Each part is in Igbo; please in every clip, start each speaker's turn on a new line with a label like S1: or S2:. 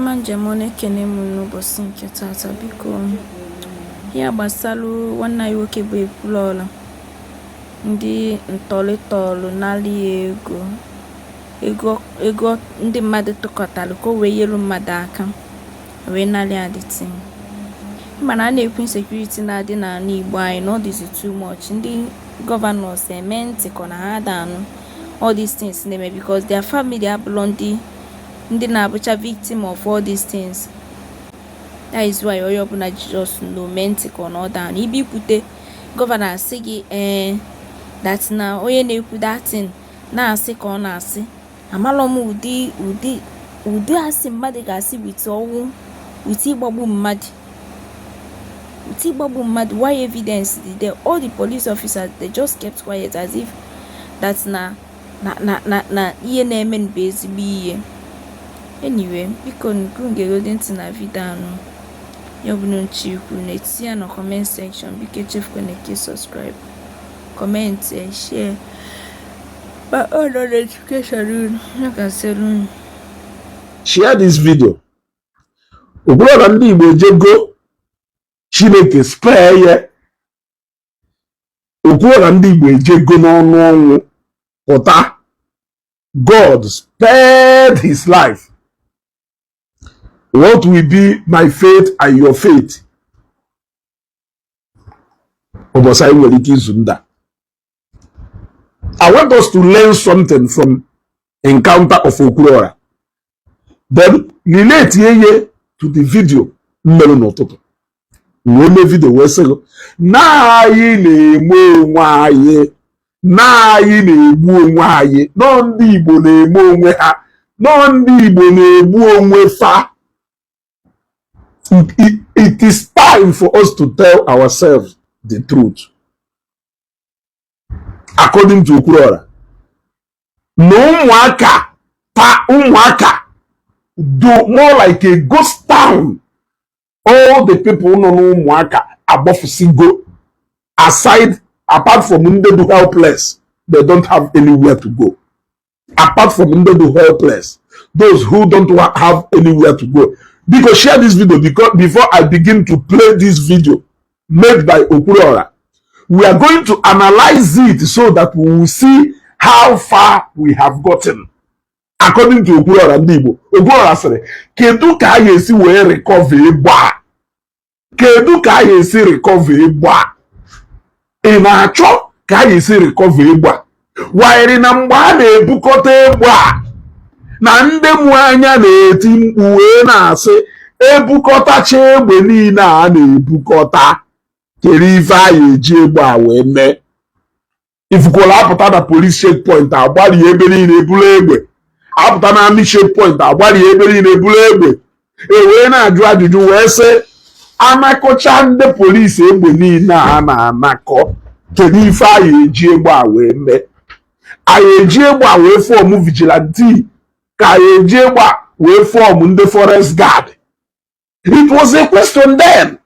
S1: Ọma njem ọ na-ekene m n'ụbọchị nke tata. Biko, ihe gbasalụ nwanne anyị nwoke bụ Ekwulọla, ndị ntọlịtọlụ nalị ya ego ego ego ndị mmadụ tụkọtalụ ka o wee nyelu mmadụ aka wee nalị ya the thing. Mana a na-ekwu insecurity na-adị n'ala Igbo anyị na ọ dịzi too much. Ndị governors eme ntị ka ọ na ha ada anụ all these things na-eme because their family abụlọ ndị na-abụcha victim of all these things. That is why onye ọbụla ji just na ome ntị ka ọ na ọ daa anụ ibe ikwute governor asị gị ee that na onye na-ekwu that thing na-asị ka ọ na-asị. Amalọ m ụdị asị mmadụ ga-asị with ọnwụ, with ịgbagbu mmadụ, with ịgbagbu mmadụ. Why evidence dị there? All the police officers, they just kept quiet as if that na ihe na-eme bụ ezigbo ihe. Anyway, biko, unu ga-egodi ntị na video anụ ya ọbụla nchi ikwu na-etinye ya na comment section. Biko, echefukwana ka subscribe, comment, share ma on notification unu ya gasịrị unu.
S2: Share this video. Okwuluọra ndị Igbo ejego, Chineke spare ya. Okwuluọra ndị Igbo ejego n'ọnụ ọnwụ pụta. God spared his life. What will be my fate and your fate ụbọchị anyị nwere ike izu nda? I want us to learn something from encounter of Okwuluọra, then relate ye to the video mmerụ n'ụtụtụ wee mee video wee sị gị na anyị na-eme onwe anyị, na anyị na-egbu onwe anyị. Nọ ndị Igbo na-eme onwe ha, nọ ndị Igbo na-egbu onwe fa. It is time for us to tell ourselves the truth. According to Okwuluọra na ụmụaka ta, ụmụaka do more like a ghost town. All the people nọ n'ụmụaka agbafusigo aside, apart from ndị do helpless. They don't have anywhere to go apart from ndị do helpless, those who don't have anywhere to go. Because share this video, because before I begin to play this video made by Okwuluọra, we are going to analyze it so that we will see how far we have gotten. According to Okwuluọra ndị Igbo, Okwuluọra sịrị, kedu ka a ga-esi wee recover egbe a? Kedu ka a ga-esi recover egbe a? Ị na-achọ ka a ga-esi recover egbe a wanyere na mgbe a na-ebukọta egbe a na ndị mụ anya na-eti mkpu wee na-asị ebukọtacha egbe niile a na-ebukọta, kere ife a ga-eji egbe a wee mee? Ifukwala apụta na police checkpoint, agbarie ebe niile ebulu egbe. Apụta na army checkpoint, agbarie ebe niile ebulu egbe. E wee na-ajụ ajụjụ wee sị, anakọcha ndị polisi egbe niile a na-anakọ, kedu ife a ga-eji egbe a wee mee? Anyị eji egbe a wee form vigilante, ka anyị eji egbe a wee form ndị forest guard? It was a question then,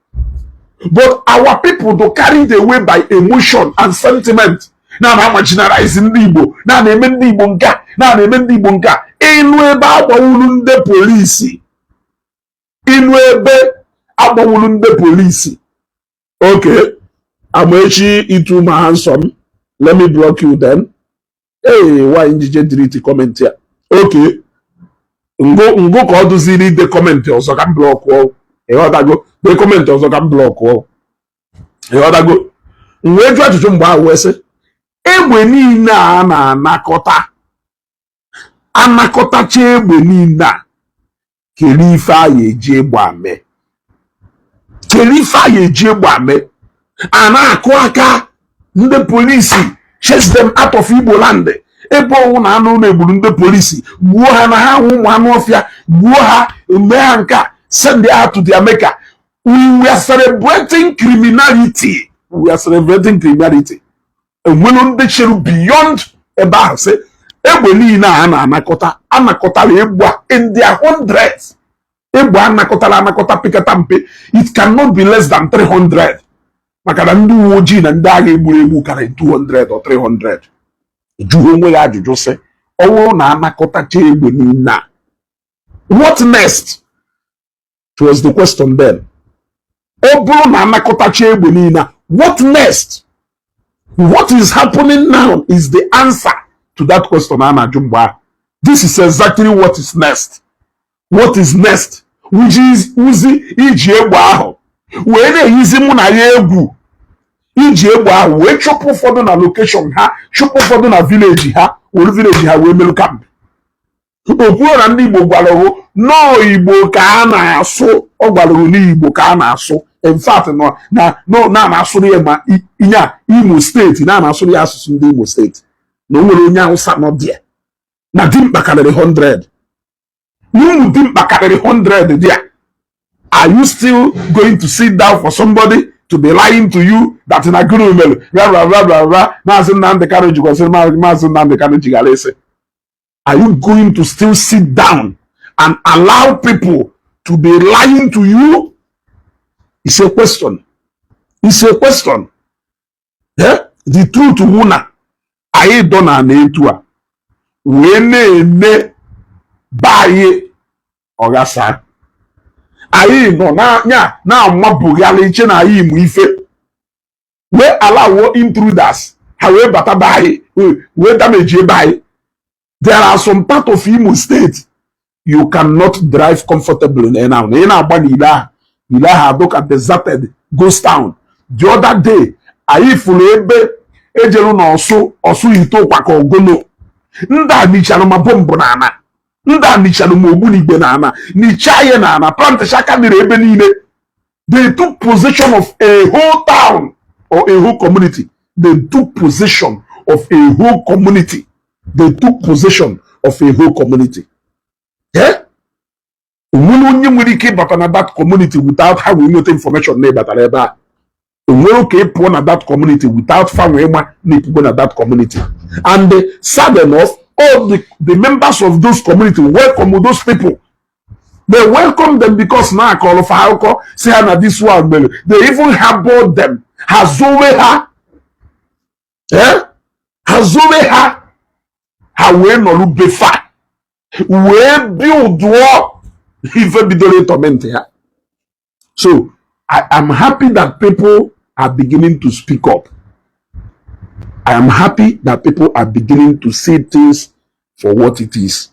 S2: but our people do carried away by emotion and sentiment na na marginalize ndị Igbo, na na-eme ndị Igbo nke a, na na-eme ndị Igbo nke a. Ịnụ ebe agbawulu ndị polisi, ịnụ ebe agbawulu ndị polisi. Okay, Amaechi itu ma handsome, let me block you then. Hey, why njije delete comment ya? Okay, ngụ ngụ ka ọ dụziri ide comment ọzọ ka m blockụọ. Ịghọtago? Dee comment ọzọ ka m blockụọ. Ịghọtago? M wee jụọ ajụjụ mgbe ahụ wee sị, egbe niile a na-anakọta, anakọtacha egbe niile a, kere ife a ga-eji egbe ame? Kere ife a ga-eji egbe ame? A na-akụ aka, ndị polisi, chase them out of Igbo land. Ebe ọnwụ na anụ na-egburu ndị polisi, gbuo ha na ha hụ ụmụ anụ ọfịa, gbuo ha, mee ha nke a, send ha to their maker. We were celebrating criminality. We are celebrating criminality. Enwelu ndị chere beyond ebe ahụ sị egbe niile a na-anakọta, anakọtara egbe a in their hundreds. Egbe anakọtara anakọta pịkata mpe, it cannot be less than 300, maka na ndị uwe ojii na ndị agha egburu egbu karịrị 200 or 300. Jụọ onwe ya ajụjụ sị, ọ bụrụ na anakọtacha egbe niile a, what next? It was the question then. Ọ bụrụ na anakọtacha egbe niile a, what next? What is happening now is the answer to that question a na-ajụ mgbe ahụ. This is exactly what is next. What is next? Which is uzi iji egbe ahụ wee na-eyizi mụ na ya egwu, iji egbe ahụ wee chụpụ ụfọdụ na location ha, chụpụ ụfọdụ na village ha, were village ha wee merụ camp. Okwuru na ndị Igbo gwara hụ nọọ Igbo ka a na-asụ. Ọ gwara hụ n'Igbo ka a na-asụ. In fact, nọ na no na na-asụrụ ya ma inye a Imo Steeti na na-asụrụ ya asụsụ ndị Imo Steeti, na o nwere onye Hausa nọ dị na dimkpa karịrị 100, na ụmụ dimkpa karịrị 100 dị. Are you still going to sit down for somebody to be lying to you that na gụrụ mere bla bla bla bla bla, Maazị Nnamdị Kanu jikwasịrị, Maazị Nnamdị Kanu jigara ese? Are you going to still sit down and allow people to be lying to you? It's a question. It's a question. Yeah? The truth wụ na anyị dọ na etu a wee na-eme be anyị ọghasa. Anyị nọ na na-amabugharị iche na anyị mụ ife wee allow intruders ha wee bata be anyị, wee damage ebe anyị. There are some part of Imo State you cannot drive comfortably now. Na ị na-agba n'ile ahụ, ile ahụ adụ ka deserted ghost town. The other day anyị fụrụ ebe ejeru na ọsụ ọsụ ite ụkwa ka ogolo ndị a nicharụ ma bọmbụ na ana, ndị a nicharụ ma ogbunigwe na ana, nichaa ya na ana, plantacha kamera ebe niile. They took possession of a whole town or a whole community. They took possession of a whole community. They took possession of a whole community. Yeah? Onwere onye nwere ike ịbata na that community without ha wee nweta information na ịbatara ebe a? Onwere ka ị pụọ na that community without fa wee ma na ipugo na that community? And sad enough, all the members of those community welcome those people. They welcome them because na akọrọ fa akụkọ si ha na this one mere. They even harbored them. Ha zowe ha, eh? Ha zowe ha, ha wee nọrụ befa wee builduo ife bidoro ịtorment ha. So I am happy that people are beginning to speak up. I am happy that people are beginning to see things for what it is.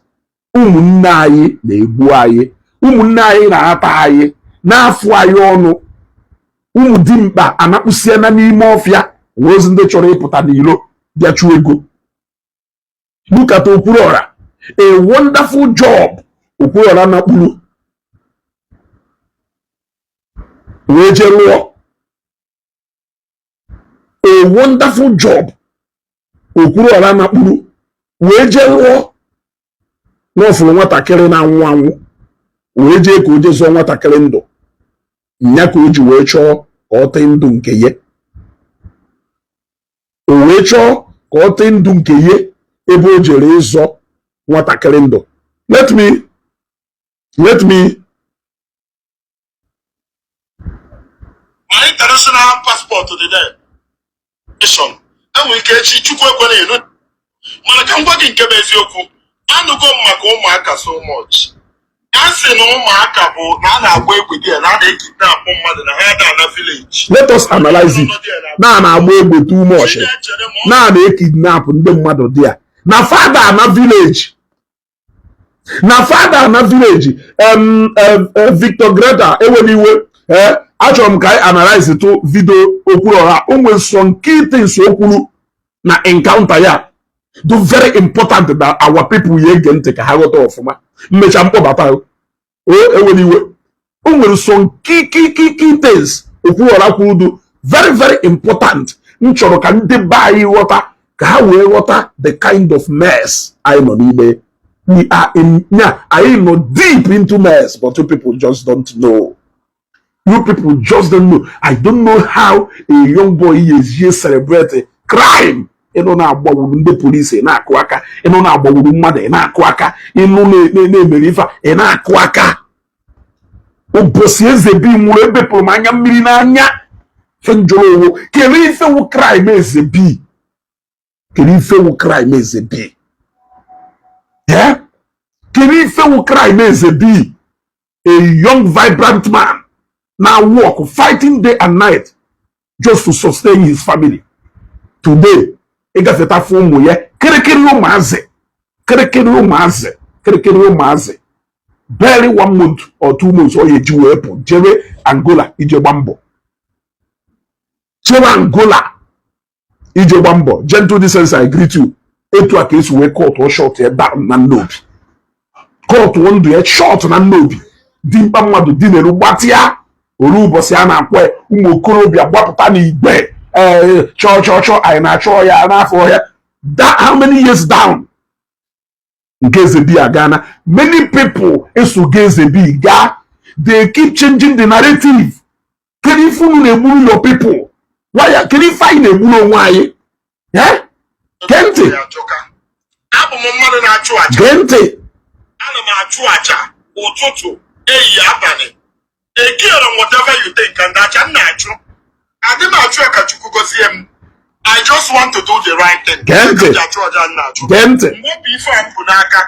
S2: Ụmụnne anyị na-egbu anyị, ụmụnne anyị na-ata anyị, na-afụ anyị ọnụ. Ụmụ dimkpa anakpụsiena n'ime ọfịa wee ozi ndị chọrọ ịpụta n'ilo bịa chụọ ego. Look at Okwuluora, a wonderful job Okwuluora nakpuru wee jee lụọ, a wonderful job Okwuluora nakpuru wee jee lụọ. N'ọfụrụ nwatakịrị na-anwụ anwụ wee jee ka o jee zụọ nwatakịrị ndụ nya, ka o ji wee chọọ ka ọ tee ndụ nke ya, o wee chọọ ka ọ tee ndụ nke ya ebe o jere ịzọ nwatakịrị ndụ. Let me
S3: My international passport dị there. Nation. Enwere ike echi, Chukwu ekwela enu, mana ka m gwa gị nke bụ eziokwu, anụgo m maka ụmụaka so much. A sị na ụmụaka bụ na a na-agba egbe dị na a na-ekidnapụ mmadụ na ha da na village.
S2: Let us analyze it. Na na-agba egbe too much, na na-ekidnap ndị mmadụ dị ya, na fada na village, na fada na village. Victor Greta, ewela iwe. Eh, achọrọ m ka anyị analyze tụ video Okwuluora. O nwere some key things o kwuru na encounter ya do very important that our people ya ege ntị ka ha ghọta ọfụma. Mmecha mkpọbata o, ewela iwe. O nwere some key key key key things Okwuluora kwuru do very very important m chọrọ ka ndị be anyị ghọta, ka ha wee ghọta the kind of mess anyị nọ n'ime. We are in, yeah, anyị nọ deep into mess, but you people just don't know. You people just don't know. I don't know how a young boy is celebrate crime. Ịnụ na-agbawuru ndị polisi, ị na-akụ aka. Ịnụ na-agbawuru mmadụ, ị na-akụ aka. Ịnụ na-emere ife a, ị na-akụ aka. Ụbọchị eze bi nwụrụ, ebepụrụ m anya mmiri n'anya. Fe njọrọ owo kere ife wu crime eze bi, kere ife wu crime eze bi, eh, kere ife wu crime eze bi. A young vibrant man na work, fighting day and night just to sustain his family. Today, ịgafeta fụ ụmụ ya, kịrịkịrị ụmụazị, kịrịkịrị ụmụazị, kịrịkịrị ụmụazị, barely one month or 2 months ọ ya eji wee pụ jebe Angola ije gba mbọ, jebe Angola ije gba mbọ. Gentle Decency, I greet you. Etu a ka esi wee cut short ya down na Nnobi, cut ndụ ya short na Nnobi. Dimkpa mmadụ dinere gbatịa oru ụbọchị a na-akpọ ụmụ okorobịa gbapụta n'igwe, ee, chọọ chọọ chọọ, anyị na-achọ ya n'afọ ọhịa. That how many years down nke Eze B agana. Many people esogo Eze B gaa. They keep changing the narrative. Kedu ife unu na-egburu your people? Why? Kedu ife anyị na-egburu onwe anyị? Eh? Gee ntị.
S3: Abụ m mmadụ na-achụ aja.
S2: Gee ntị.
S3: Ana m achụ aja ụtụtụ, ehihie, abalị. Ekiere m whatever you think, and aja m na-achụ, adị m achụ ya ka Chukwu gozie m. I just want to do the right thing.
S2: Gee ntị.
S3: Ka m ji achụ aja m na-achụ.
S2: Gee ntị.
S3: Mgbe ọ bụ ife a m bụ n'aka,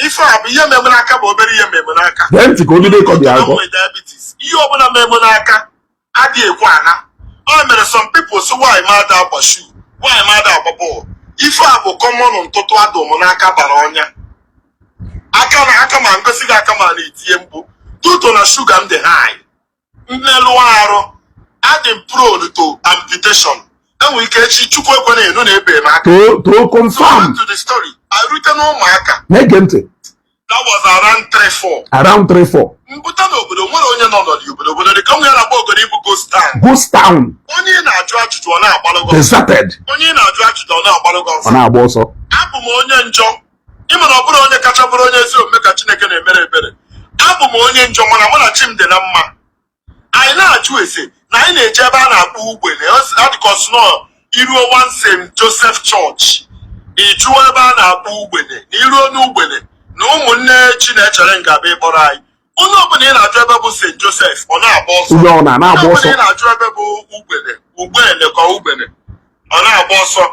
S3: ife a bụ ihe meme n'aka, bụ obere ihe meme n'aka.
S2: Gee ntị ka o bido ịkọ dị akọ.
S3: Nwere diabetes, ihe ọbụla meme n'aka adịghị ekwe ana. O mere some people sị, "Why m ada agba shoe? Why m ada agba bọọlụ?" Ife a bụ common ntụtụ adụ m n'aka bara ọnya aka na aka, ma ngosi gị aka ma na-etinye mkpu tuto na shuga m dị high, mmelụ arụ, adị m prone to amputation. Enwere ike echi, Chukwu ekwena, enu na ebe m aka.
S2: To
S3: So
S2: confirm.
S3: Back to the story. I rute n'ụmụaka.
S2: Na-ege ntị.
S3: That was around 3-4.
S2: Around 3-4.
S3: Mpụta n'obodo, nwere onye nọ n'obodo, obodo dị ka nwe ya na-akpọ obodo ibu ghost town.
S2: Ghost town.
S3: Onye ị na-ajụ ajụjụ, ọ na-agbalụ gị ọsọ.
S2: Deserted.
S3: Onye ị na-ajụ ajụjụ, ọ na-agbalụ gị
S2: ọ
S3: ọsọ.
S2: na-agba ọsọ.
S3: Abụ m onye njọ. Ịma na ọ bụrụ onye kacha bụrụ onye ezi omume ka Chineke na-emere ebere. Abụ m onye njọ, mana mụ na chi m dị na mma. Anyị na-achụ ese na anyị na-eje ebe a na-akpọ Ugbene. Ọ dị ka ọsụnọ iruo one St. Joseph Church, ị jụọ ebe a na-akpọ Ugbene, na iruo n'Ugbene na ụmụnne Chinechere ngaba ịkpọrọ anyị. Onye ọbụla ị na-ajụ ebe bụ St. Joseph, ọ na-agba ọsọ.
S2: Onye ọ na-agba
S3: Onye
S2: ọsọ.
S3: ọbụla ị na-ajụ ebe bụ Ugbene, Ugbene ka Ugbene, ọ na-agba ọsọ.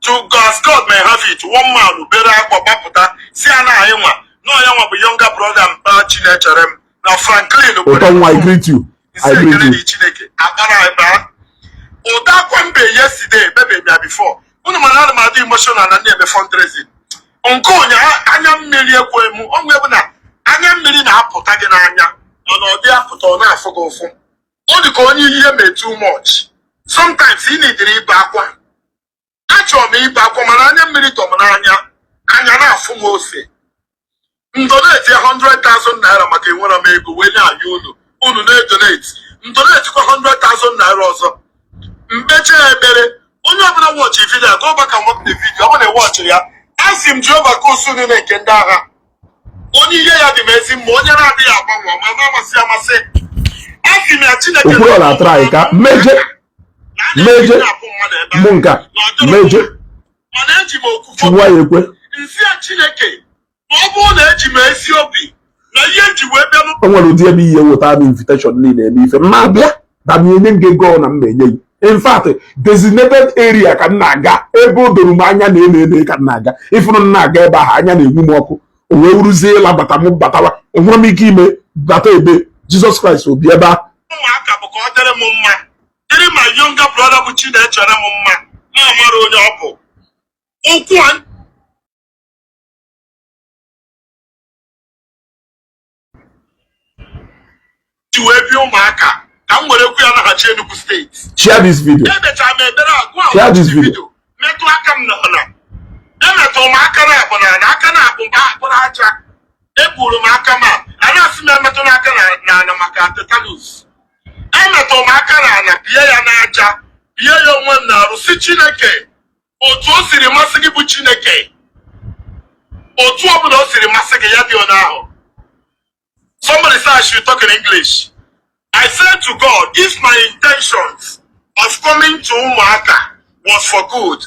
S3: To as God may have it, one man bere akwa gbapụta si ya na anyị nwa na ọya nwa bụ younger brother mpa Chinechere m na Franklin.
S2: Ụtọ nwa, I greet you. I
S3: Nsị
S2: greet
S3: ekele
S2: you.
S3: dị Chineke akpara anyị baa ụda akwa mbe. Yesterday bebe bịa before unu, mana ana m adị emotional na na-eme fundraising nke ụnyaahụ. Anya mmiri ekwe m onwe bụ na anya mmiri na-apụta gị n'anya, mana ọ dị apụta, ọ na-afụ gị ụfụ. Ọ dị ka onye ihe mee too much. Sometimes ị na-ediri ibe akwa. Achọrọ m ibe akwa, mana anya mmiri tọ m n'anya, anya na-afụ m ose. M donate 100,000 naira maka enwere m ego wee na-ayọ unu, unu na-edonate. M donate kwa 100,000 naira ọzọ. Mkpecha ekpere, onye ọbụla watch video, go back and watch the video. Ọ bụla watchịrị ya, asị m Jehova ka osu niile nke ndị agha, onye ihe ya dị m ezi mma, onye na-adịghị agbanwe ma na-amasị amasị, asị m ya Chineke.
S2: Okwuluọra try ka meje meje mụ nka meje.
S3: Mana eji m okwukwe.
S2: Chukwu ya ekwe.
S3: Nsị ya Chineke, ma ọ bụrụ na eji m ezi obi na ihe nji wee bịa
S2: O nwere ụdị ebe ihe weta m invitation niile eme ife m na-abịa dabanye nye m gị ego na m na-enye gị. In fact, designated area ka m na-aga, ebe o doro m anya na eme eme ka m na-aga. Ịfụrụ m na-aga ebe ahụ, anya na-enwu m ọkụ. O wee wuruzie ịla bata m batawa, enwere m ike ime bata ebe Jizọs Kraịst obi ebe ahụ.
S3: Ụmụaka bụ ka ọ dịrị m mma, dịrị ma younger brother bụ Chinechere m mma, na-amara onye ọ bụ ụkwụ a ji wee bịa ụmụaka ka m were kwu ya naghachi Enugu Steeti.
S2: Share this video.
S3: Emechara m ebere agụ.
S2: Share this video.
S3: Metụ aka m n'ala, emetụ m aka na abụ n'ala, aka na abụ mgbe akpụrụ aja eburu m aka m a a na-asị m emetụ n'aka n'ala maka tetanus. Emetụ m aka n'ala, bie ya n'aja, bie ya onwe m na-arụ, si Chineke, otu o siri masị gị bụ Chineke, otu ọbụla o siri masị gị, ya dị onye ahụ. Somebody said I should talk in English. I said to God, if my intentions of coming to Umuaka was for good,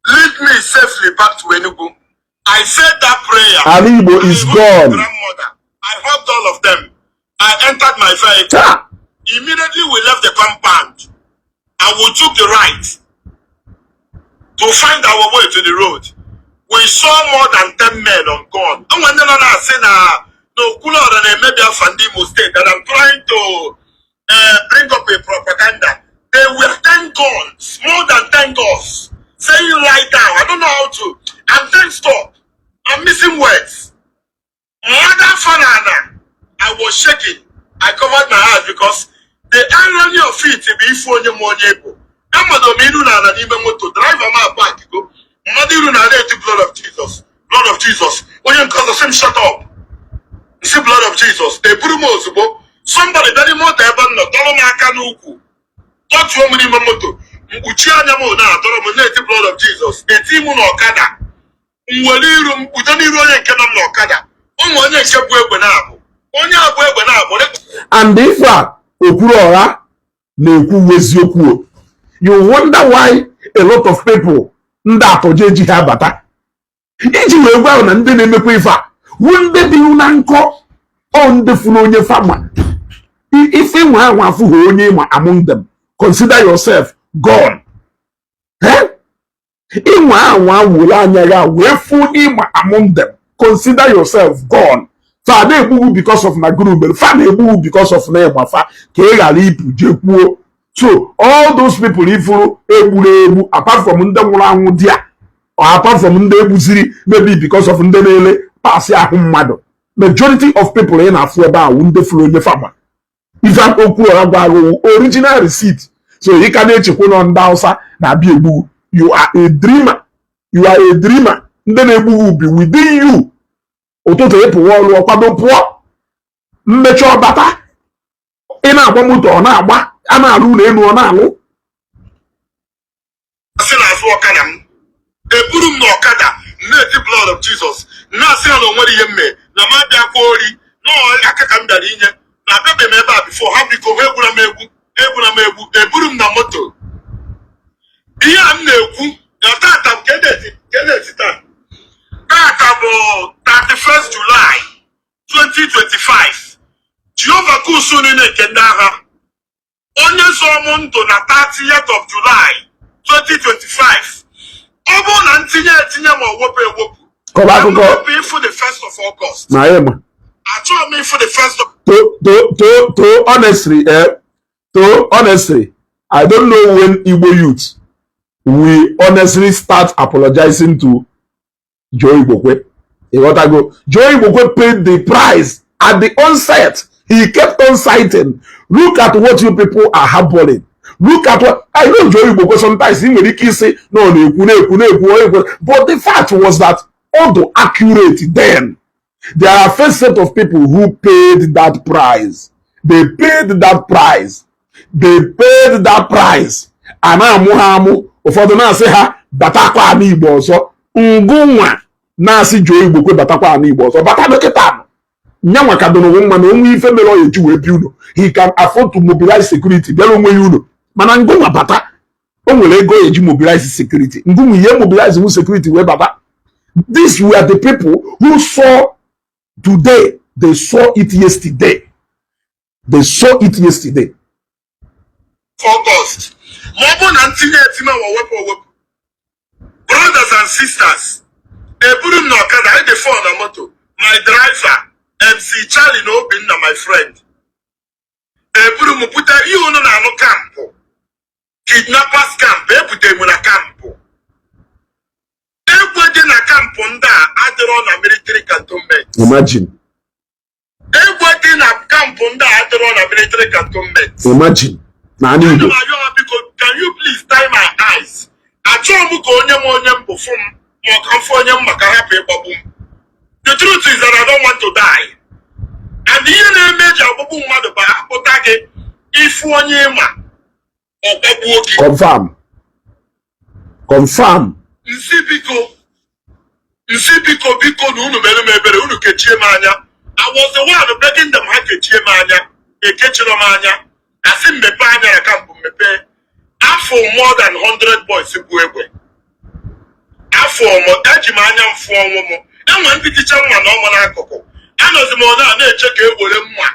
S3: lead me safely back to Enugu. I said that prayer.
S2: Ala Igbo
S3: I
S2: is
S3: hugged my
S2: gone.
S3: grandmother. I hugged all of them. I entered my vehicle.
S2: Taa.
S3: Immediately we left the compound and we took the right to find our way to the road. We saw more than 10 men on gun. And when they na-asị na Na Okwuluọra na-emebi afa ndị Imo State, that I'm trying to bring up a propaganda. They were 10 guns, more than 10 guns, saying lie down. I don't know how to. I'm tensed up. I'm missing words. Mother Fanana. I was shaking. I covered my eyes because the irony of it bụ ife onye m onye bụ. Amado m iru n'ala n'ime moto, driver m park go. Mmadụ iru n'ala eti "Blood of Jesus, blood of Jesus." Onye nke ọzọ sị m, "Shut up." Nsi "Blood of Jesus." Eburu m ozugbo. Somebody bịa n'ime moto ebe m nọ, dọrọ m aka n'ukwu. Dọtuo m n'ime moto. Mkpuchi anya m na-adọrọ m na-eti "Blood of Jesus." Eti m n'ọkada. M were iru m kpudo n'iru onye nke nọ m n'ọkada. Ụmụ onye nke bụ egbe na-abụ. Onye abụ egbe na-abụ.
S2: And ife a Okwuluọra na-ekwu eziokwu o. You wonder why a lot of people ndị atọje ejighị abata iji wee gwa ahụ na ndị na-emekwa ife a wu ndị dị na nkọ ọ ndị fụrụ onye fama ife nwa ahụ afụghị onye ịma among them. Consider yourself gone. Eh? Ịnwa anwa were anya ya wee fụ onye ịma among them, consider yourself gone. Fa na-egbugbu because of na guru mere fa na-egbugbu because of na ịgba fa ka ị ghara ịpụ jee kwuo. So all those people ifuru egburu egbu, apart from ndị nwụrụ anwụ dị a, or apart from ndị egbuziri maybe because of ndị na-ele pasị ahụ mmadụ, majority of people ị na-afụ ebe a wụ ndị fụrụ onye fama. Ife Okwuluọra gwa agụwụ original receipt. So ị ka na-echekwa nọ ndị Hausa na-abịa egbu, you are a dreamer, you are a dreamer. Ndị na-egbu ubi within you. Ụtụtụ ịpụwa ọrụ, ọkwado pụọ, mmechi ọbata, ị na-agba moto ọ na-agba, a na-alụ ụlọ elu ọ na-alụ.
S3: Asị n'azụ ọkada m, eburu m n'ọkada na-eti "Blood of Jesus," na-asị ha na o nwere ihe mme na m abịakwa ori na aka ka m bịara inye na abịabeghị m ebe a before. Ha biko, ha egbura m egbu, egbura m egbu. Eburu m na moto. Ihe a m na-ekwu na tata bụ kedeti taa. Tata bụ 31st July 2025. Jehova kusu niile nke ndị agha, onye zọọ m ndụ na 30th of July 2025, ọ bụrụ na ntinye etinye ma ọ wepụ ewepụ,
S2: Kọba akụkọ.
S3: wepụ ịfụ the 1st of August.
S2: Na ya ma.
S3: Achọghị m ịfụ the 1st of
S2: To honestly, eh, to honestly, I don't know when Igbo youth will honestly start apologizing to Joe Igbokwe. Ịghọtago? Joe Igbokwe paid the price at the onset. He kept on citing, "Look at what you people are harboring. Look at what I know." Joe Igbokwe, sometimes he nwere ike isi na ọ na-ekwu na-ekwu na-ekwu ọ ekwu, but the fact was that all the accurate then, there are first set of people who paid that price. They paid that price. They paid that price. A na-amụ ha amụ, ụfọdụ na-asị ha batakwa ala Igbo ọzọ. Ngụnwa na-asị Joe Igbokwe batakwa ala Igbo ọzọ, bata dọkịta nyanwa ka doro mma na onwe ife mere ọ ya eji wee bi ụlọ. He can afford to mobilize security bịara onwe ya ụlọ, mana ngụnwa bata, o nwere ego ya eji mobilize security? Ngụnwa ihe mobilize wu security wee bata. These were the people who saw today. They saw it yesterday. They saw it yesterday.
S3: August, ma ọ bụrụ na ntinye etinye ma wepụ ewepụ. Brothers and sisters, eburu m n'ọkada, anyị dị four na moto, my driver, MC Charlie na Obinna, my friend. Eburu m pụta ihe unu na-anụ camp, kidnappers camp. Ebutere m na camp. Egbe dị na camp ndị a adịrọ na military cantonment.
S2: Imagine.
S3: Egbe dị na camp ndị a adịrọ na military cantonment.
S2: Imagine na ala
S3: Ana
S2: Igbo.
S3: M arịọ ha, biko, can you please tie my eyes? Achọghị m ka onye m onye m bụ fụ m, ma ọ ka m fụ onye m maka hapụ ịgbagbu m. The truth is that I don't want to die, and ihe na-eme eji agbagbu mmadụ bụ akpụta gị ịfụ onye ịma, ọ gbagbuo gị.
S2: Confirm, confirm.
S3: Nsi biko, nsi biko, biko na unu mere m ebere, unu kechie m anya. I was the one begging them ha kechie m anya. Ekechiri m anya, asị m mepee anya na camp. Mepee afọ, more than 100 boys bụ egbe. Afọ m eji m anya m fụọ ọnwụ m. Enwe ndị ticha mma na ọmụ n'akụkụ. Anọzi m ọ na-eche ka e were mma.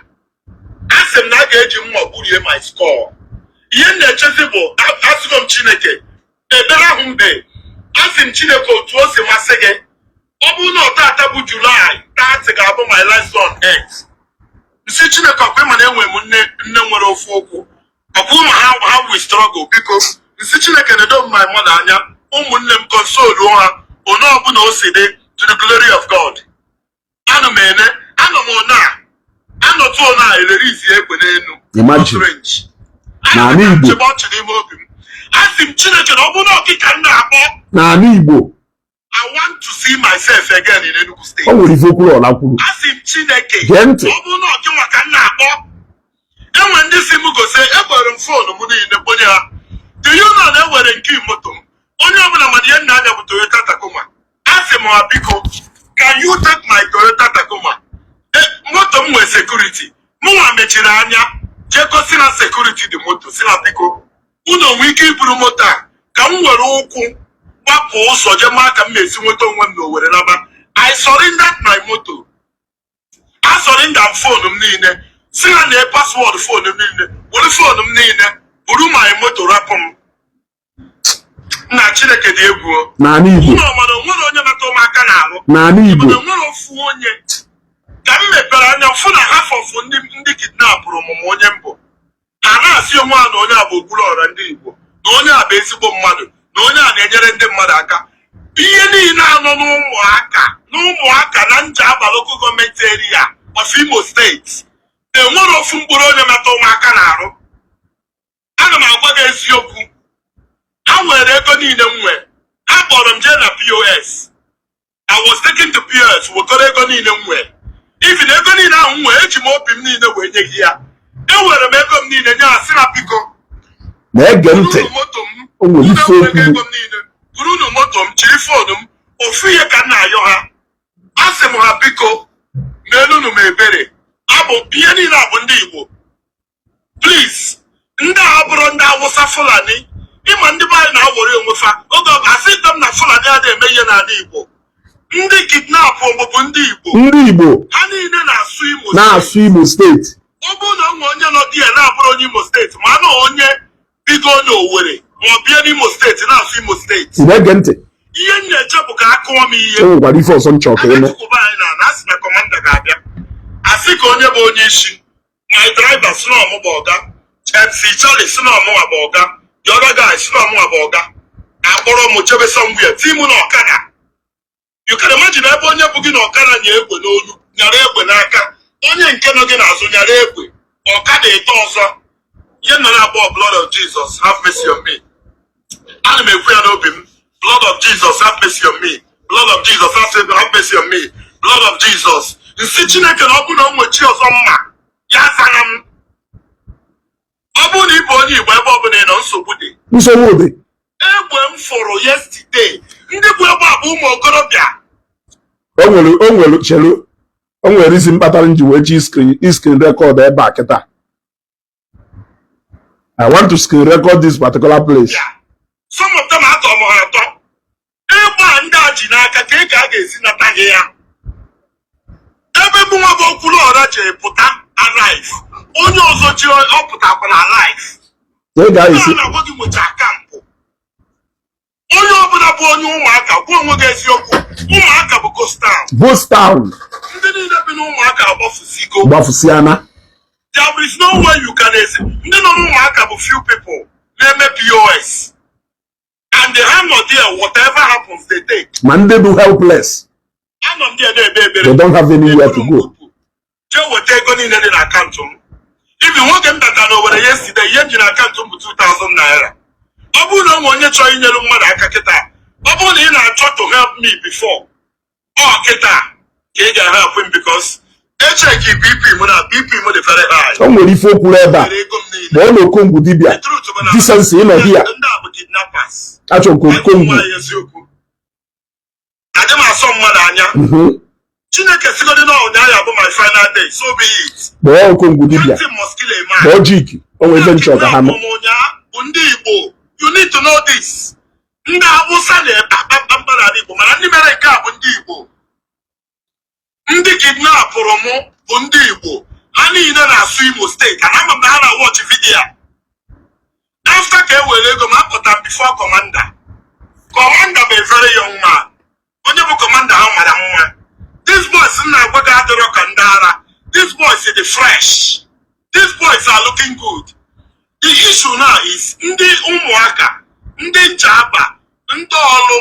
S3: A sị m na a ga-eji mma gburie my skull. Ihe m na-echezi bụ asịgo m Chineke ekpere ahụ mbe, asị m Chineke otu o si masị gị. Ọ bụrụ na ọtata bụ July 30 ga-abụ my last on earth. Nsi Chineke, ọkwa ịma na enwere m nne, nne nwere ofu okwu, ọkwa ma ha we struggle. Biko, nsi Chineke na-edo m my mother anya, ụmụnne m, console ha onye ọbụla o si dị, to the glory of God. Anọ m ene, anọ m ona anọtụ ona elere izi egbe n'elu.
S2: Imagine.
S3: Range.
S2: N'ala Igbo.
S3: Chebe ọchị n'ime obi m, asị m Chineke na ọ bụrụ na ọkịka m na-akpọ,
S2: N'ala Igbo.
S3: I want to see myself again in Enugu State.
S2: O nwere ife Okwuluọra kwuru.
S3: Asị m Chineke,
S2: Gee ntị.
S3: ọ bụrụ na ọkịnwa ka m na-akpọ, enwe ndị si m gosi egbere m phone m niile kponye ha. Do you know na ewere nke moto m? Onye ọbụla mana ihe nna anya bụ Toyota Tacoma. Asị m ha, biko, can you take my Toyota Tacoma? Moto m nwee security. Mụnwa mechiri anya jee gosi na security dị moto, si na biko, unu nwee ike iburu moto a ka m were ụkwụ gbapụ ụzọ jee maa ka m na-esi nweta onwe m n'Owerri naba. I surrendered my moto, a surrender phone m niile, si ha na password phone m niile, were phone m niile, buru my moto, rapụ m. Nna, Chineke dị egwu o.
S2: N'ala Igbo.
S3: Ụlọ mana onwere onye metụ m aka n'ahụ.
S2: N'ala Igbo.
S3: Mana onwere ofu onye ka m mepere anya fụ na ha fọfụ ndị kidnapụrụ m. Ma onye mbụ ha na-asị onwe ha na onye a bụ Okwuluọra ndị Igbo, na onye a bụ ezigbo mmadụ, na onye a na-enyere ndị mmadụ aka. Ihe niile anọ n'ụmụaka, n'ụmụaka na Njaba Local Government Area of Imo State, enwere ofu mkpụrụ onye metụ ụmụaka na-arụ. Ana m agwa gị eziokwu, ha nwere ego niile m nwere. Ha kpọrọ m jee na POS. I was taken to POS, wekọrọ ego niile m nwere. Even ego niile ahụ m nwere, eji m obi m niile wee nye gị ya. Ewere m ego m niile nye ha, sị na biko,
S2: Na-ege ntị.
S3: burunu moto m.
S2: O nwere
S3: Unu
S2: ife
S3: enweghị
S2: okwu.
S3: Ego m niile, burunu moto m, chiri phone m. Ofu ihe ka m na-ayọ ha, asị m ha, biko, meelunu m ebere. Abụ ihe niile a bụ ndị Igbo, please. Ndị a bụrụ ndị Awụsa, Fulani, ịma ndị be anyị na-awọrị onwe fa oge ọ bụ asị m na Fulani adịghị eme ihe n'ala Igbo. Ndị kidnap bụ ndị Igbo.
S2: Ndị Igbo.
S3: Ha niile na-asụ Imo.
S2: Na-asụ Imo State.
S3: Ọ bụrụ na onwe onye nọ di ya na-abụrụ onye Imo State, ma na onye bigo n'Owerri ma ọ bịa n'Imo State na-asụ Imo State.
S2: Ị na-ege ntị?
S3: Ihe m na-eche bụ ka a kụọ m ihe.
S2: E nwekwara ife ọzọ nchọ ka ịnụ.
S3: Akwụkwọ anyị na asị na commander ga-abịa, asị ka onye bụ onye isi. My driver si na ọmụ bụ ọga, MC Charlie si na ọmụnwa bụ ọga, the other guy si na ọmụnwa bụ ọga. Akpọrọ m chebe somewhere, tim na ọkada. You can imagine ebe onye bụ gị na ọkada nya egbe n'olu, nyara egbe n'aka, onye nke nọ gị n'azụ nyara egbe, ọkada eto ọzọ. Ihe nọ na-akpọ, "Blood of Jesus, have mercy on me." Ana m ekwu ya n'obi m, "Blood of Jesus, have mercy on me. Blood of Jesus, have mercy on me. Blood of Jesus." Nsi Chineke na ọ bụrụ na o nwe chi ọzọ mma ya zara m. Ọ bụrụ na ị bụ onye Igbo, ebe ọ bụla ị nọ, nsogbu dị.
S2: Nsogbu dị.
S3: Egbe m fụrụ yesterday, ndị bụ egbe a bụ ụmụ okorobịa.
S2: O nwere, chelu, o nwere isi mkpatara m ji wee ji screen record ebe a kịta. I want to screen record this particular place.
S3: Some of them atọ m ha atọ. Egbe a ndị a ji n'aka ka ị ka a ga-esi nata gị ya. Ebe bụ nwa bụ Okwuluọra ji pụta alive, onye ọzọ ji ọ pụtakwara alive.
S2: Ka ị
S3: Ndị a
S2: ga-esi
S3: na-agwa gị nwecha camp. Onye ọbụla bụ onye ụmụaka, gwa onwe gị eziokwu, ụmụaka bụ ghost town.
S2: Ghost town.
S3: Ndị niile bi n'ụmụaka agbafusigo.
S2: Gbafusiana.
S3: There is no way you can esi ndị nọ n'ụmụaka bụ few people na-eme POS, and they ha nọ there. Whatever happens, they take.
S2: Ma ndị bụ helpless.
S3: Anọ m there na-ebe ebere.
S2: They don't have anywhere to go.
S3: Jee weta ego niile dị na account m. Ibi nwoke m batara n'Owerri yesterday, ihe m ji na account m bụ 2000 naira. Ọ bụrụ na o nwere onye chọrọ inyere mmadụ aka kịta, ọ bụrụ na ị na-achọ to help me before ọ kịta ka ị ga-help m, because echeki BP m na BP m dị very high.
S2: O nwere ife okwuru ebe a.
S3: Were ego m niile.
S2: Ma ọ na Okongwu dibịa.
S3: The truth bụ na
S2: Decency ịnọ here.
S3: ndị a bụ kidnappers.
S2: Achọ nke Okongwu.
S3: Nwaanyị, eziokwu, adị m asọ mmadụ anya. Chineke sigodi na ụnyaahụ ya bụ my final day, so be it.
S2: Kpọọ Okongwu dibịa.
S3: Nothing must kill a man.
S2: Kpọọ Jiki, o nwere ife nchọ ka ha nụ.
S3: Ụnyaahụ bụ ndị Igbo. You need to know this. Ndị Awụsa na-ebe akpamkpa n'ala Igbo, mana ndị mere nke a bụ ndị Igbo. Ndị kidnapụrụ mụ bụ ndị Igbo. Ha niile na-asụ Imo State, and ama m na ha na-watch video a. After ka e were ego m, apụta m before commander. Commander bụ a very young man. Onye bụ commander ha mara dị fresh. These boys are looking good. The issue now is ndị Ụmụaka, ndị Njaba, ndị Ọlụ,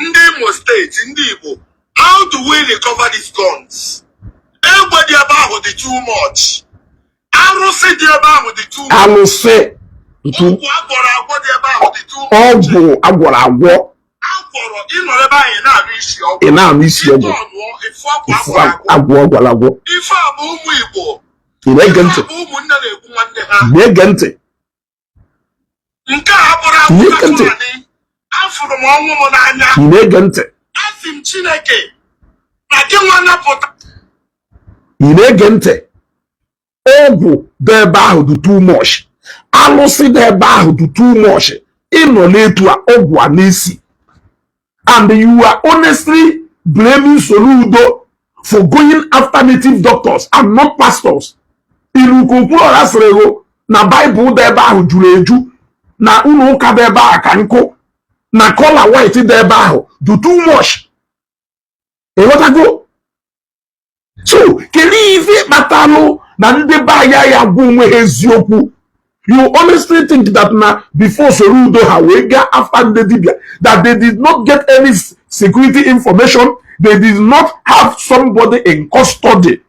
S3: ndị Imo Steeti, ndị Igbo, how do we recover these guns? Egbe dị ebe ahụ dị too much. Arụsị dị ebe ahụ dị too much.
S2: Alụsị ntu.
S3: Ọgwụ agwọrọ agwọ dị ebe ahụ dị too much.
S2: Ọgwụ agwọrọ agwọ.
S3: Agwọrọ, ịnọrọ ebe ahụ, ị na-anụ isi ọgwụ.
S2: Ị na-anụ isi ọgwụ.
S3: Ịtọnụọ ife ọgwụ
S2: ifu
S3: agwọrọ agwọ.
S2: Agwọ ọgwọrọ agwọ.
S3: Ife a bụ ụmụ Igbo.
S2: Ị na-ege
S3: Ife
S2: ntị?
S3: a bụ ụmụnne na-egbu nwanne ha.
S2: Na-ege ntị?
S3: Nke a bụrụ
S2: Na-ege
S3: Awụsa
S2: ntị?
S3: Fulani. Afụrụ m ọnwụ m n'anya.
S2: Ị na-ege ntị?
S3: Asị m Chineke na gị nwa napụta.
S2: Ị na-ege ntị? Ọgwụ dị ebe ahụ dị too much, alụsị dị ebe ahụ dị too much. Ịnọ n'etu a, ọgwụ a n'isi, and you are honestly blaming Soludo for going after native doctors and not pastors. Ilu ka Okwuluọra sịrị gụ na Baịbụl dị ebe ahụ juru eju, na ụlọ ụka dị ebe ahụ ka nkụ, na kola white dị ebe ahụ dị too much. Ịghọtago? So kedu ife kpatalụ na ndị be anyị ya gwa onwe ha eziokwu? You honestly think that na before Soludo ha wee gaa after ndị dibia, that they did not get any security information? They did not have somebody in custody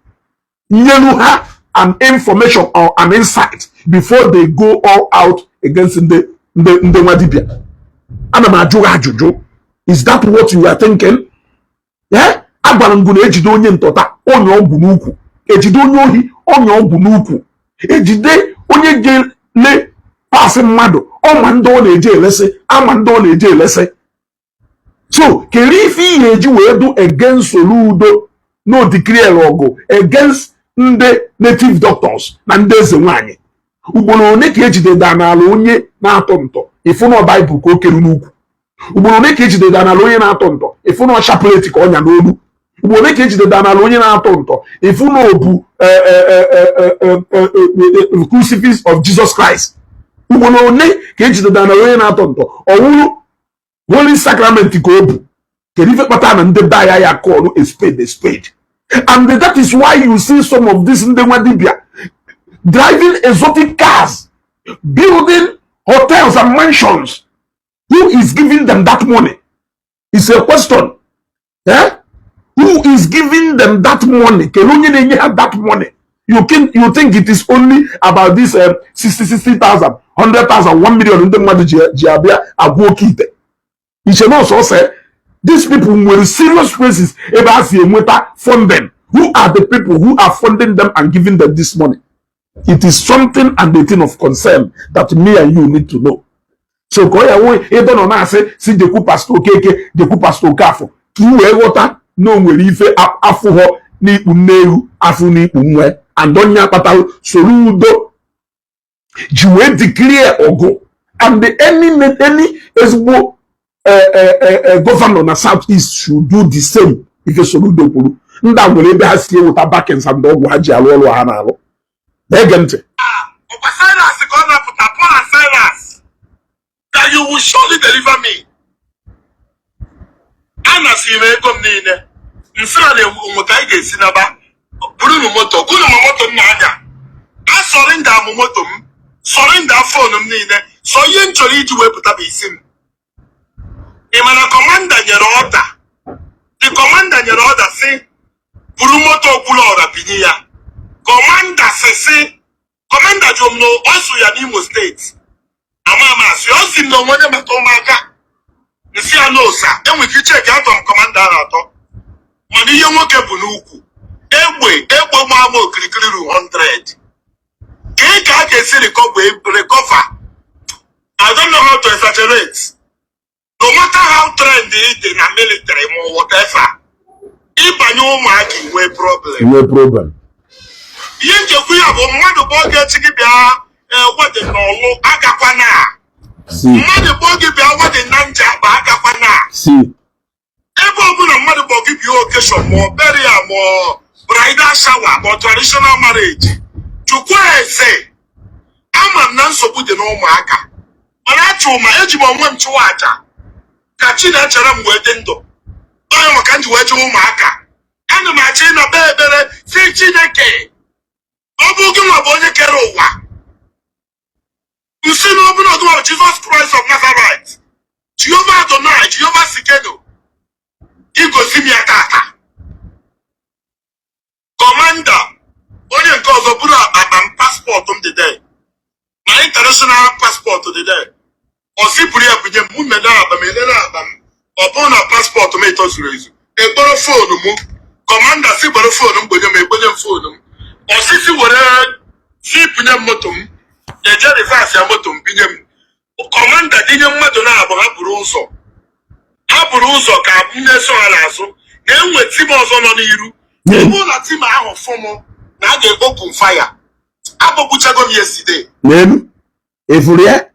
S2: nyelu ha an information or an insight before they go all out against ndị nwa dibia? Ana m ajụ gị ajụjụ. Is that what you are thinking? Yeah? Agwara m gị na ejide onye ntọta, ọnya ọgwụ n'ukwu, ejide onye ohi, ọnya ọgwụ n'ukwu, ejide onye ga-ele pasị mmadụ, ọma ndị ọ na-eje elesị, ama ndị ọ na-eje elesị. So kedu ife ị ga-eji wee do against Soludo no declare ọgụ against ndị native doctors na ndị eze nwanyị? Ugboro one ka ejideda n'ala onye na-atọ ntọ, ịfụ na Baịbụl ka o kere n'ukwu? Ugboro one ka ejideda n'ala onye na-atọ ntọ, ịfụ na chaplet ka ọnya n'olu? Ugboro one ka ejideda n'ala onye na-atọ ntọ, ịfụ na obu crucifix of Jesus Christ? Ugboro one ka ejideda n'ala onye na-atọ ntọ, ọwụrụ Holy Sacrament ka o bu? Kedu ife kpatara na ndị be anya ya call a spade a spade? And that is why you see some of these ndị nwa dibia driving exotic cars, building hotels and mansions. Who is giving them that money? It's a question, eh? Who is giving them that money? Kedu onye na-enye ha that money? You think it is only about this 60 60,000, 100,000, 1 million ndị mmadụ ji abịa agwụ oke ite iche na ọsọsọ? These people nwere serious places ebe a si enweta funding. Who are the people who are funding them and giving them this money? It is something and a thing of concern that me and you need to know. So ka ọ ya nwee ịdọ nọ na-asị si jekwu Pastor Okeke, jekwu Pastor Okafọ, ka ị wee ghọta na o nwere ife afụghọ n'ikpu nne ewu afụ n'ikpu nwe. And onye akpatalụ Soludo ji wee declare ọgụ, and any ezigbo governor na South East should do the same. Ife Soludo kwuru, ndị a nwere ebe ha si eweta backings and ọgwụ ha ji alụ ọrụ ha na-alụ. Na-ege ntị.
S3: Ọkwa Silas ka ọ napụta, Paul and Silas, that you will surely deliver me. Anasị m ego m niile nsị na onwe ka anyị ga-esi naba burunu moto gụnụ ma moto m na-anya. A surrender m moto m, surrender phone m niile. So ihe m chọrọ iji wee pụta bụ isi m. Ị ma na commander nyere order, the commander nyere order si buru moto Okwuluọra binye ya. Commander si commander jụrụ m na ọ sụ ya n'Imo Steeti ama ama asị ọ sị m na onwe onye maka ụmụaka nsị ya n'osa enwere ike icheki atọ m commander ahụ atọ. Mana ihe nwoke bụ n'ukwu egbe, egbe gbaa m okirikiri ru 100 ka ka a ga-esi recover. I don't know how to exaggerate. No matter how trend ị dị na military ma whatever, ịbanye ụmụaka inwe problem.
S2: Nwee problem.
S3: Ihe njekwu ya bụ mmadụ bụ oge echi gị bịa wedding n'Ọlụ, agakwana.
S2: Si.
S3: Mmadụ bụ oge bịa wedding na Njaba, agakwana.
S2: Si.
S3: Ebe ọbụla mmadụ bụ gị bịa occasion, ma ọ burial, ma ọ bridal shower, ma ọ traditional marriage, chukwu eze. Ama m na nsogbu dị n'ụmụaka, mana achụ ma eji m onwe m chụwa aja ka chi na-echere m wee dị ndụ. Onye maka m ji wee chụwa ụmụaka, ana m achọ ịnọ kpee ekpere si Chineke. Ọ bụ gị nwa bụ onye kere ụwa. Nsị na ọbụla ọgụnwa bụ Jizọs Kraịst of Nazareth, Jehova Adonai, Jehova Tsidkenu, igosi m ya tata. Commander onye nke ọzọ bụrụ akpa m, passport m dị there, ma international passport dị there. Ọ sipụrụ ya bunye m. Mụ mene akpa m, elele akpa m, ọ bụrụ na passport m ịtọ zuru ezu. Ekporo phone m. Commander si gbere phone m gbenye m, ekpenye m phone m. Osisi were si bunye m moto m, eje reverse ya moto m, binye m. Commander dinye mmadụ na-abụ, ha buru ụzọ, ha buru ụzọ ka m na-eso ha n'azụ, na-enwe team ọzọ nọ n'iru. Ọ bụrụ na team ahụ fụ m na a ga-open fire. Agbagbuchago m yesterday.
S2: N'elu efuru ya,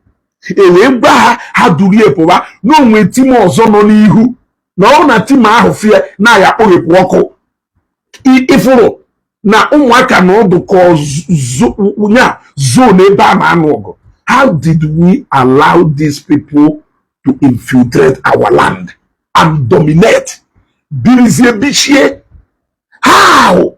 S2: e wee gwa ha, ha durie pụba na onwe team ọzọ nọ n'ihu, na ọ na team ahụ fie na-ya akpọghepụ ọkụ. Ifuru na ụmụaka na ọdụ ka nya zone ebe a na-anụ ọgụ. How did we allow these people to infiltrate our land and dominate, birizie bichie? How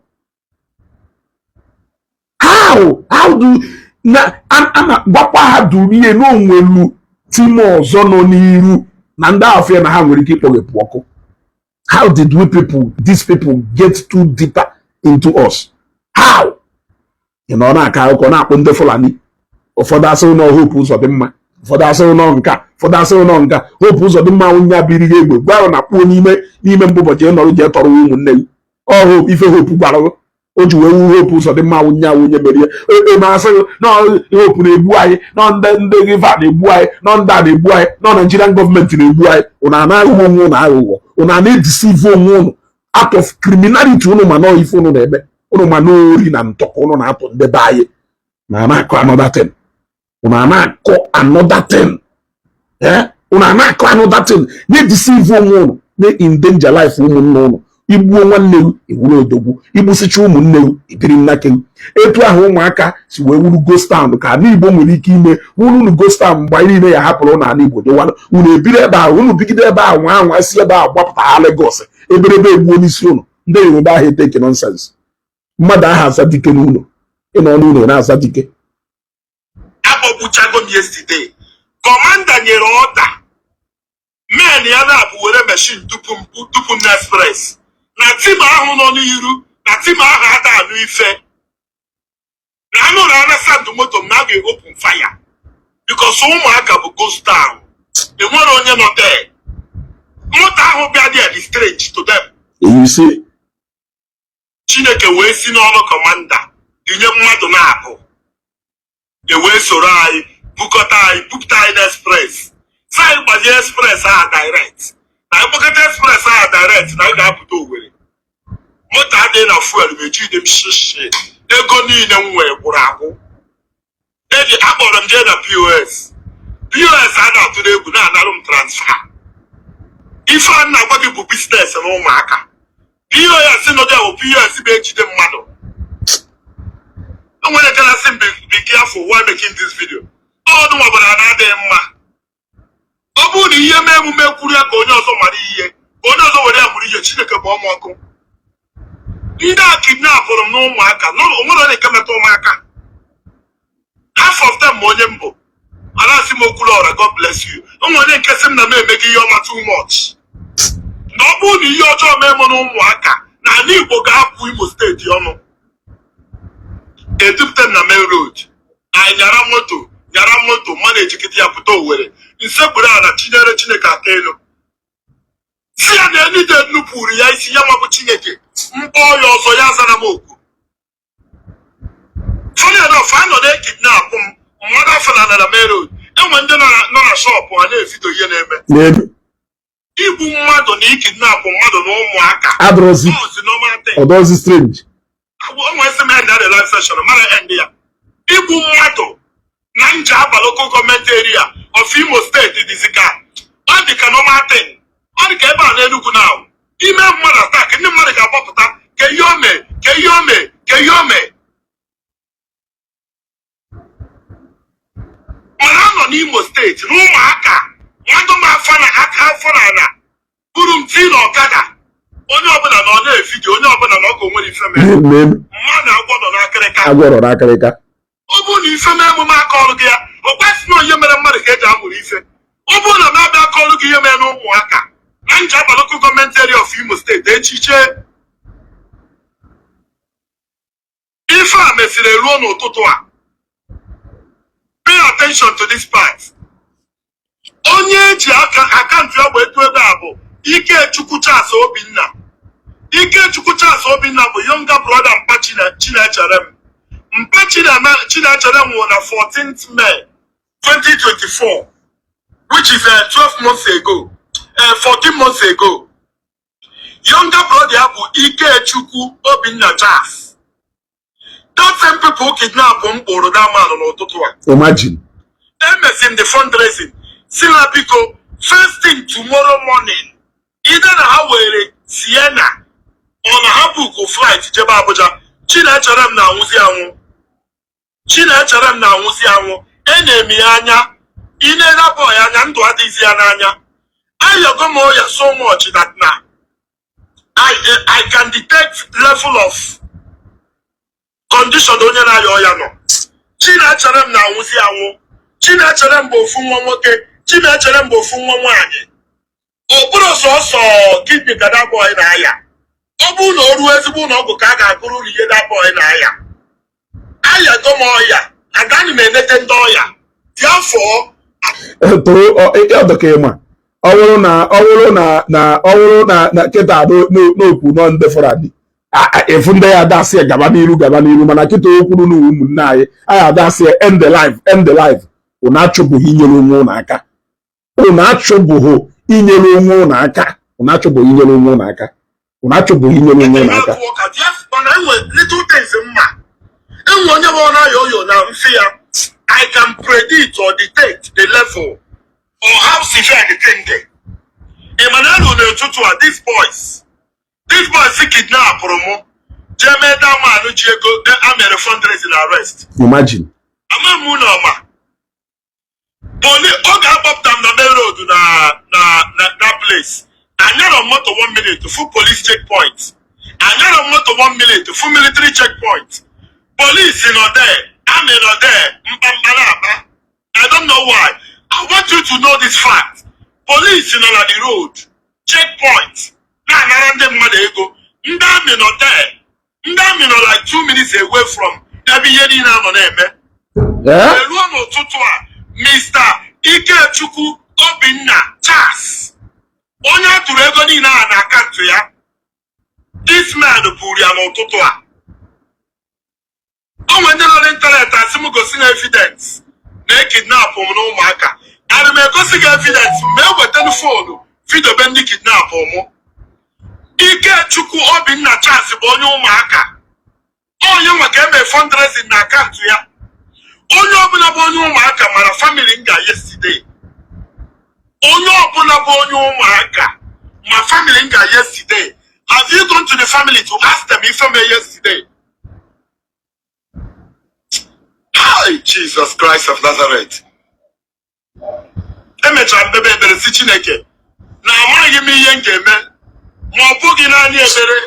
S2: do na a gwakwa ha durie na onwelu team ọzọ nọ n'iru, na ndị afịa na ha nwere ike ịkpọghepụ ọkụ? How did we people, these people get too deeper into us? How? Ị nọ na-akọ akụkọ na-akpọ ndị Fulani. Ụfọdụ asịrị na Hope Uzodimma, ụfọdụ asịrị nọ nka, ụfọdụ asịrị nọ nka. Hope Uzodimma nwunye biri gị egbe gwarụ na kpuo n'ime mbụbọchị ịnọrọ jee tọrọ ụmụnne gị. Ọ Hope, ife Hope gwara gị o ji wee wu Hope Uzodimma nwunye nwunye merie ekpe ma asịghị nọ Hope na-egbu anyị, nọ ndị river na-egbu anyị, nọ ndị a na-egbu anyị, nọ Nigerian gọọmenti na-egbu anyị. Ụnụ ana-aghụghọ onwe ụnụ aghụghọ, ụnụ a na-edeceive onwe ụnụ out of criminality. Ụnụ ma nọọ ife ụnụ na-eme, ụnụ ma n'ori na ntọkọ ụnụ na-atụ ndị be anyị na na-akọ another thing. Ụnụ a na-akọ another thing, eh, ụnụ a na-akọ another thing, na-edeceive onwe ụnụ, na-endanger life ụmụnne ụnụ. Igbuo nwanne gị, iwuru odogwu. Igbusicha ụmụnne gị, ibiri nnake gị. Etu ahụ ụmụaka si wee wuru ghost town ka ala Igbo nwere ike ime wuru unu ghost town. Mgbe anyị niile ya hapụrụ na ala Igbo dịwara unu, ebiri ebe ahụ, unu bigide ebe ahụ, nwa anwa si ebe ahụ gbapụta ha Lagos, eberebe egbuo n'isi ụnụ. Ndị Yoruba ahụ eteke nonsense. Mmadụ aha aza dike n'ụlọ, ịnọ n'ụlọ na-aza dike.
S3: Agbagbuchago m yesterday. Commander nyere order, men ya na-abụ were machine tupu m na express na team ahụ nọ n'iru, na team ahụ ada anụ ife na anụ na ana sound moto m, na a ga-open fire because ụmụaka bụ ghost town, enwere onye nọ there. Moto ahụ bịa there dị strange to them.
S2: You see?
S3: Chineke wee si n'ọnụ commander dinye mmadụ na-abụ, e wee soro anyị bukọta anyị, bupụta anyị n'express, si anyị gbazie express ahụ direct, na anyị kpọkọta express ahụ direct na anyị ga-apụta Owerri. Moto adịghị na fuel, ma ejide m shishi ego niile m nwee gwụrụ agwụ. Eji akpọrọ m jee na POS. POS a na-atụrụ egwu na-analụ m transfer. Ife a na-agwa gị bụ business na ụmụaka. POS nọdụ ya bụ POS bụ ejide mmadụ. Enwere gasị m be careful while making this video. Ọnụ nwabara na adịghị mma. Ọ bụrụ na ihe mee emume kwuru ya ka onye ọzọ mara ihe, ka onye ọzọ were ya mụrụ ihe. Chineke bụ ọmụ ọkụ. Ndị a kidnapụrụ m n'ụmụaka, onwere onye nke metụ ụmụaka. Half of them ma onye mbụ a na-asị m, "Okwuluọra, God bless you." Onwe onye nke sị m na m emeghị ihe ọma too much, na ọ bụrụ na ihe ọjọọ mee m n'ụmụaka na ala Igbo ga-apụ Imo Steeti ọnụ. Edupụta m na main road, anyị nyara moto, nyara moto, mmadụ ejikịta ya pụta Owerri. Nsekpuru ala chinyere Chineke aka elu, si ya na enide nupụrụ ya isi ya nwabụ Chineke mkpọ ya ọzọ ya zara m okwu. Funny enough, a nọ na-ekidnap m, mmadụ afọ na main road, enwe ndị nọ na shop ha na-evideo ihe na-eme.
S2: N'elu.
S3: Igbu mmadụ na ikidnap mmadụ na ụmụaka
S2: adọrọzi
S3: ọzi normal thing.
S2: Ọdọzi strange.
S3: O nwere sị m end the live session, mara end ya. Igbu mmadụ na Njaba Local Government Area of Imo State dịzi ka ọ dị ka normal thing. Ọ dị ka ebe a n'Enugu na ime mmadụ attack, ndị mmadụ ga-agbapụta ka ihe o mee, ka ihe o mee, ka ihe o mee. Mana anọ n'Imo Steeti na ụmụaka mmadụ m afọ na aka afọ na ala buru m tii na ọkada, onye ọbụla nọ. Na-evideo onye ọbụla na ọkụ nwere ife mere.
S2: Mee.
S3: Mma na agwọ nọ n'akịrịka.
S2: Agwọ nọ n'akịrịka.
S3: Ọ bụrụ na ife mee emume aka ọrụ gị ya, ọ kwesị na onye mere mmadụ ka eji amụrụ ife. Ọ bụrụ na m abịa aka ọrụ gị, ihe mere na ụmụaka na Njaba Local Government Area of Imo State, echiche ife a mesịrị ruo n'ụtụtụ a. Pay attention to this part. Onye eji aka account ya bụ etu ebe a bụ Ikechukwu Charles Obinna. Ikechukwu Charles Obinna bụ younger brother mpa Chinechere m. Mpa Chinechere m nwụrụ na 14th May 2024, which is 12 months ago, 14 months ago. Younger brother ya bụ Ikechukwu Obinna Charles. That same people kidnap m kpụrụ that man n'ụtụtụ a.
S2: Imagine.
S3: Emesi the fundraising, si na biko, first thing tomorrow morning, either na ha were Sienna ọ na ha book flight jebe Abuja. Chinechere m na-anwụzi anwụ. Chinechere m na-anwụzi anwụ. Ena-emi ya anya, inela boy anya, ndụ adịghịzi ya n'anya. Ayọgo m oya so much that na I can detect level of condition onye na-aya ọya nọ. Chinechere m na-anwụzi anwụ. Chinechere m bụ ofu nwa nwoke, Chinechere m bụ ofu nwa nwaanyị. Ọ bụrụ sọsọ kidney ka that boy na-aya, ọ bụrụ na o ruo ezigbo ụlọ ọgwụ ka a ga-agụrụ ụlọ ihe that boy na-aya. Ayago m ọya, agaghị m enete ndị ọya dị afọ.
S2: Too ọdụ ka ịma, ọ bụrụ na ọ bụrụ na kịta n'okwu nọ ndị Fulani efu ndị ya adasị ya gaba n'iru, gaba n'iru, mana kịta o kwuru na ụmụnne anyị anyị adasị ya end the life, end the life. Unu achọbụghị inyere onwe unu aka. Unu achọbụghị inyere onwe unu aka. Unu achọbụghị inyere onwe unu aka. Unu achọbụghị inyere onwe unu aka.
S3: Mana enwe little things mma enwe onye bụ na-aya oyo na mfe ya. I can predict or detect the level or how severe the thing dị. Emmanuel, n'ụtụtụ a, these boys kidnapụrụ mụ jee mee that man ji ego a mere fundraising arrest.
S2: Imagine.
S3: Ama m na ọma poli oge akpọpụta m na main road na place. Anyarọ m moto one minute, fu police checkpoint. Anyarọ m moto one minute, fu military checkpoint. Police nọ there, army nọ there, mkpamkpa na-akpa. I don't know why. I want you to know this fact. Police nọ na the road checkpoint na-anara ndị mmadụ ego. Ndị army nọ there. Ndị army nọ like 2 minutes away from ebe ihe niile a nọ na-eme.
S2: Eh?
S3: Ruo n'ụtụtụ a, Mr. Ikechukwu Obinna Charles, onye a tụrụ ego niile a na account ya, this man buru ya n'ụtụtụ a. O nwere ndị nọ n'ịntanetị asị m gosi na evidence na ekidnapụ m na ụmụaka. Ana m egosi gị evidence ma ewetanu phone videobe ndị kidnapụ mụ. Ikechukwu Obinna Charles bụ onye ụmụaka, onye nwe ka eme fundraising na account ya. Onye ọbụla bụ onye ụmụaka mara family nga yesterday. Onye ọbụla bụ onye ụmụaka ma family nga yesterday. Have you gone to the family to ask them ife mee yesterday? Hi, Jesus Christ of Nazareth. Emechara m kpebe ekpere si Chineke na amaghị m ihe m ga-eme ma ọ bụghị naanị ekpere.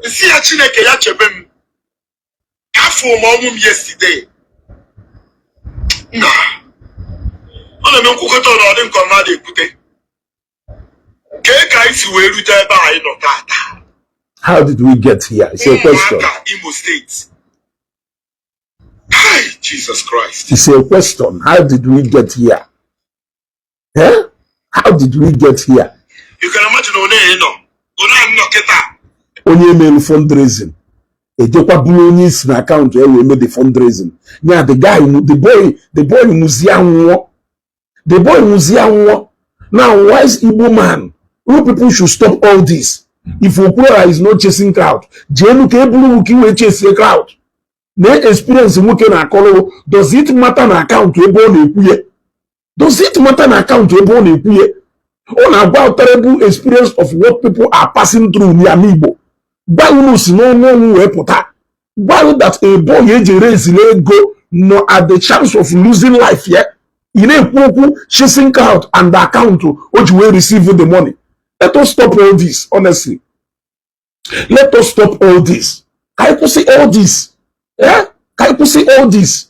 S3: Nsi ya Chineke ya chebe m. Afọ m ọnwụ m yesterday na ọ na-eme nkwukọta na ọ dị nke ọma ekwute kee ka anyị si wee rute ebe anyị nọ tata.
S2: How did we get here? It's a question.
S3: Ụmụaka Imo State. Hi, Jesus Christ.
S2: It's a question. How did we get here? Eh? How did we get here?
S3: You can imagine onye ị nọ, onye a nọ kịta.
S2: Onye mere fundraising ejekwa bụrụ onye isi na account ya wee mee the fundraising ya. The guy, the boy nwụzie anwụọ. The boy nwụzie anwụọ. Now, wise Igbo man, you people should stop all this. If Okwuluora is not chasing crowd, jeenu ka e buru ka i wee chase crowd na experience nwoke na-akọrọ. Does it matter na account ebe ọ na-ekwu ya? Does it matter na account ebe ọ na-ekwu ya? Ọ na-agwa terrible experience of what people are passing through n'ala Igbo. Gwa unu si n'ọnụ ọnwụ wee pụta, gwa unu that a boy eji raisili ego nọ at the chance of losing life ya. Ị na-ekwu okwu chasing crowd and the account o ji wee receive the money. Let us stop all this, honestly. Let us stop all this. Ka anyị kwụsị all this. Eh? Ka anyị kwụsị all this.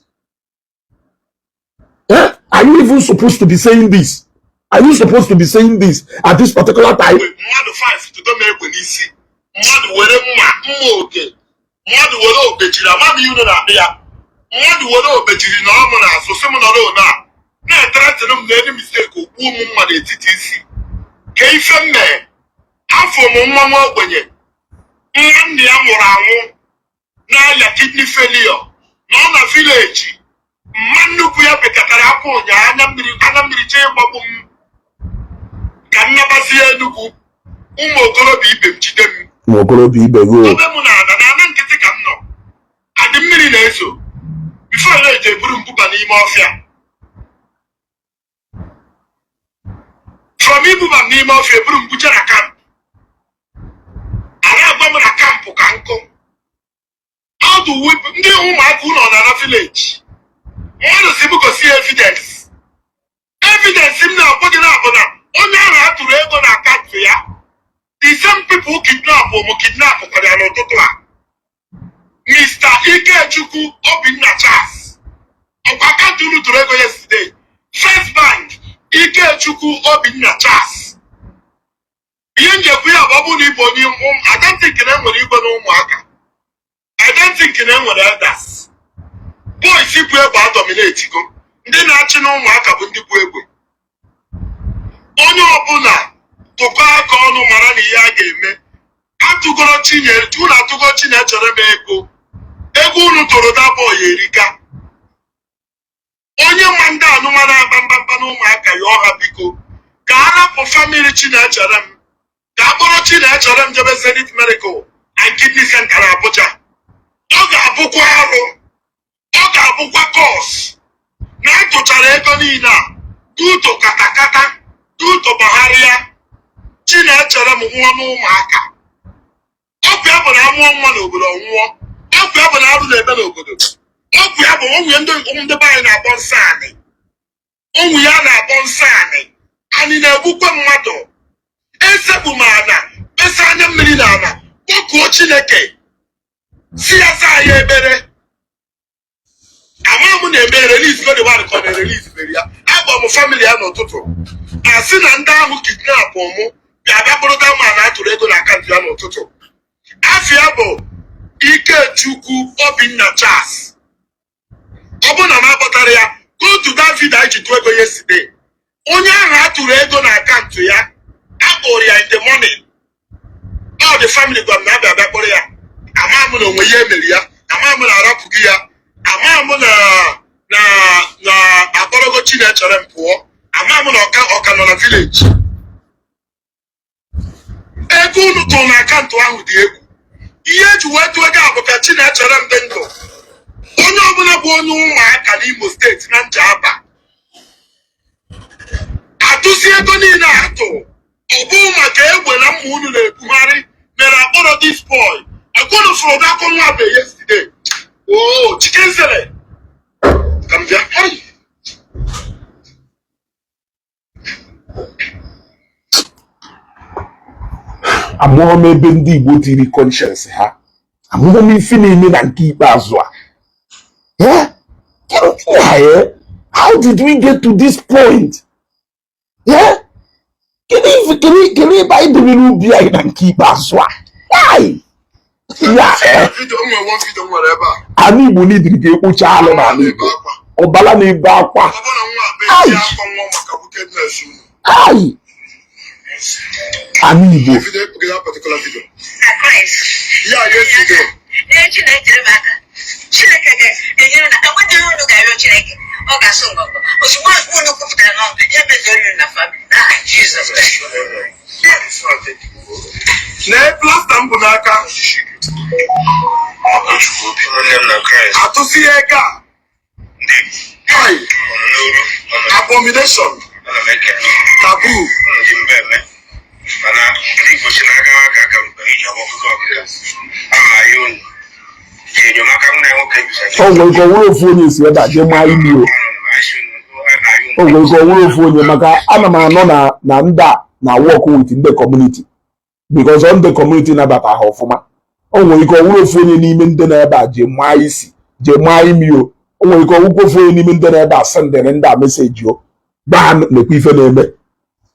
S2: Eh? Are you even supposed to be saying this? Are you supposed to be saying this at this particular time?
S3: Mmadụ 5 tụdo m egbe n'isi, mmadụ were mma mma oge, mmadụ were obejiri, ama m ihe unu na-akpị ya, mmadụ were obejiri na ọmụ na-asụ sị m nọrọ one a na-ethreaten m na any mistake ogbuo m mma n'etiti isi. Ka ife m mee afọ m, nwa nwa ogbenye, nwa nna ya nwụrụ anwụ na-aya kidney failure, nọ na village. Mma nnukwu ya bekatara akwa ụnyaahụ, anya mmiri, anya mmiri chee ịgbagbu m ka m nabazie Enugu. Ụmụ okorobịa ibe m jide m.
S2: Ma okorobịa ibe gị o.
S3: Ebe m na-ana na ana nkịtị ka m nọ, adị mmiri na-ezo before na-eji eburu m buba n'ime ọfịa. From ibuba m n'ime ọfịa, eburu m buje na camp. A na-agwa m na camp ka nkụ. How do we, ndị ụmụaka ụlọ na na village, mmadụ si m gosi evidence. Evidence m na-akpọ gị na-abụ na onye ahụ atụrụ ego na account ya, the same people kidnap m kidnap kwara ya n'ụtụtụ a, Mr. Ikechukwu Obinna Charles. Ọkwa account unu tụrụ ego yesterday, First Bank, Ikechukwu Obinna Charles. Ihe njekwu ya bụ, ọ bụrụ na ịbụ onye, I don't think na enwere igwe na ụmụaka, I don't think na enwere elders. Boys bụ egbe adominate go. Ndị na-achị na ụmụaka bụ ndị bụ egbe. Onye ọbụla tụkọ aka ọnụ mara na ihe a ga-eme. Atụgoro Chinyere, unu atụgo Chinechere m ego. Ego unu tụrụ dabọ ya erika. Onye ma ndị anụmanụ agba mgbamgba na ụmụaka ya ọha, biko ka a rapụ family Chinechere m, ka a kpọrọ Chinechere m jebe Zenith Medical and Kidney Center na Abuja. Ọ ga-abụkwa arụ, ọ ga-abụkwa curse na atụchara ego niile a duto katakata, duto gbagharịa. Chinechere m nwụọ n'ụmụaka. Ọgwụ ya bụ na amụọ nwa n'obodo ọnwụọ. Ọgwụ ya bụ na arụ na-eme n'obodo. Ọgwụ ya bụ onwe ndị be anyị na-akpọ nsọ anị. Onwe ya na-akpọ nsọ anị. Anyị na-egbukwe mmadụ. Esekpu m ana, kpesa anya mmiri na ana, kpọkuo Chineke si ya zaa ya ekpere. Ama m na-eme release go the one ka ọ na-erelease mere ya. Agba m family ya n'ụtụtụ, asị na ndị ahụ kidnap mụ bịa bịa kpụrụ dama na atụrụ ego na account ya n'ụtụtụ. Afịa bụ Ikechukwu Obinna Charles. Ọ bụrụ na m akpọtara ya, go to that video anyị ji tụọ ego yesterday. Onye ahụ atụrụ ego na account ya, akpụrụ ya in the morning. All the family gwara m na abịa abịa kpọrọ ya. Ama m na onwe ya emeri ya, ama m na arapụghị ya, ama m na akpọrọgo Chinechere m pụọ, ama m na ọka nọ na village. Ego unu tụrụ na account ahụ dị egwu. Ihe eji wee tụọ ego a bụ ka Chinechere m dị ndụ. Onye ọbụla bụ onye ụmụaka n'Imo State na Njaba atụsi ego niile atụ, ọ bụ maka egbe na mma unu na-ebugharị mere akpọrọ this boy. Ekwunu fụrụ dakọ nwa be yesterday. Oo, Chikenzere, ka m bịa. Hey!
S2: Amụghọ m ebe ndị Igbo tiri conscience ha. Amụghọ m ife na-eme na nke ikpeazụ a. Yeah? How did we get to this point? Yeah? Kedu ife, kedu ebe anyị debere ubi anyị na nke ikpeazụ a? Why? Ya
S3: Video nwere, one video nwere ebe a.
S2: Ala Igbo n'idiri ga-ekpocha alụ n'ala Igbo. Ọbala na-ebe akwa.
S3: Ọ bụrụ na nwa be
S2: Ai!
S3: ji akwa nwa maka wickedness unu.
S2: Ai! Ala Igbo.
S3: Video ekpughe that particular video.
S4: Na Kraịst.
S3: Ya yesterday.
S4: Nyere Chineke m aka. Chineke ga-enyere na enweghị ihe unu ga-arịọ Chineke. Ọ ga-asụ ngọngọ. Ozugbo ozugbo unu kwupụtara n'ọnụ, ya mezuoro unu na family. N'aha Jizọs Kraịst.
S3: Na plaster m bụ n'aka.
S5: Nwanne m na Kraịst.
S3: Atụsi ego a.
S5: Ndị
S3: Kai!
S5: ọnọ n'oru ọnọ
S3: Abomination.
S5: ana m ekele unu.
S3: Taboo.
S5: Unu ji mba eme mana ndị Igbo si n'aka aka aka mkpa iji ọgba ọkụkọ ọkụkọ ama ya unu ji enyemaka nwa ya nwoke bisa.
S2: O nwere ike ọ nwere ofu onye si ebe a jee maa imi o. O nwere ike ọ nwere ofu onye, maka ana m anọ na ndị a na work with ndị community. Because on the community nabata ha ọfụma. O nwere ike ọ wụrụ ofu onye n'ime ndị nọ ebe a jee maa isi, jee maa imi. O nwere ike ọwụkwa ofu onye n'ime ndị nọ ebe a sendịrị ndị a message, o gba ha nekwa ife na-eme.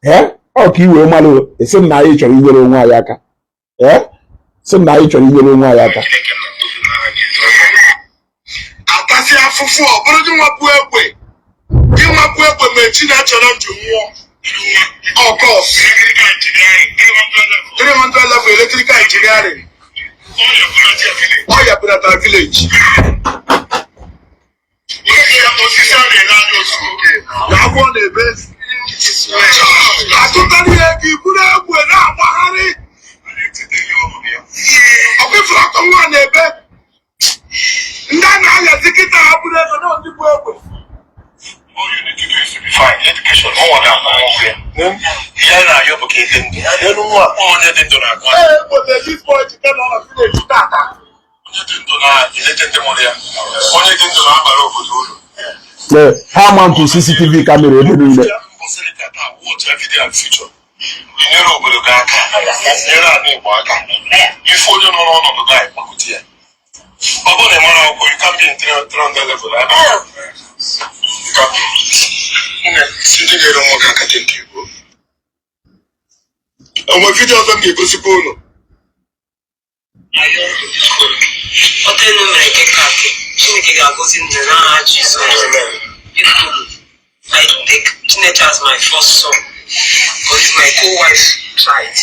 S2: Ee, ọ ka i wee mara. Esi m na anyị chọrọ inyere onwe anyị aka. Ee, sị m na anyị chọrọ inyere onwe anyị aka.
S3: Atasị afụfụ, ọ bụrụ gị nwapụ egbe, gị nwapụ egbe ma Chineke na nju nwụọ. Ọkọs 300 level electrical engineering, ọya Punata village, osisi a na-ele anya ozugbo na agwọ na-ebe atụtara ihe ego iburu egbe na-agbagharị. Ọkwa akọ nwa na-ebe ndị a na-ahazi kịta ha buru ego na ndị bụ egbe.
S5: All you need to do is to be fine. Education, no one na-akwụ ụgwọ ya. Ihe a na-ayọ bụ ka ị dị ndụ. Onye dị ndụ na-agụ.
S3: Ee, egbe this boy jike nọ na village tata.
S5: Onye dị ndụ na-elete ndị mụrụ ya. Onye dị ndụ na-abara obodo uru.
S2: Ee, ha mount CCTV camera ebe niile.
S5: Mbọsịrị ka taa, watch ya video and future. Inyere obodo gị aka, nyere ala Igbo aka. Ife onye nọ n'ọnọdụ gị, kpakụta ya. Ọ bụrụ na ị mara akwụkwọ, you can be in 300 level. You can be. Nne, si ndị nyere nwa gị aka, thank you.
S3: Enwe video ọzọ m ga-egosikwa unu.
S6: Ọtọ elu mere gị ka Chineke ga-agọzi ndụ n'aha Jizọs. Biko, I take Chineke as my first son, but he's my co-wife's child.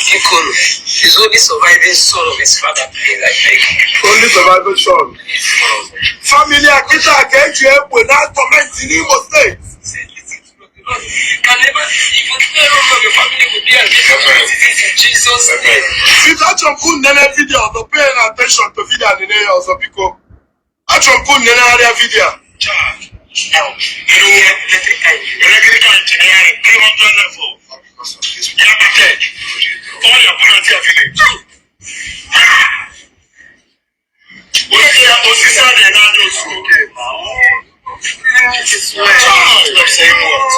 S6: Biko, he's only surviving son of his father. Please, I beg.
S3: Only surviving son. Family a kịta ka eji egbe na torment n'Imo State.
S6: Can never even tell of your family will be as different as it is in Jesus' name.
S3: Biko, achọrọ m ka unu nene video ọzọ. Pay attention to video a, nene ya ọzọ. Biko, achọrọ m ka unu nenegharịa video a.
S5: Electrical engineering, 300 level. Yaba Tech. Ọya Punata village. Osisi a na-ele anya ozugbo. Stop saying what?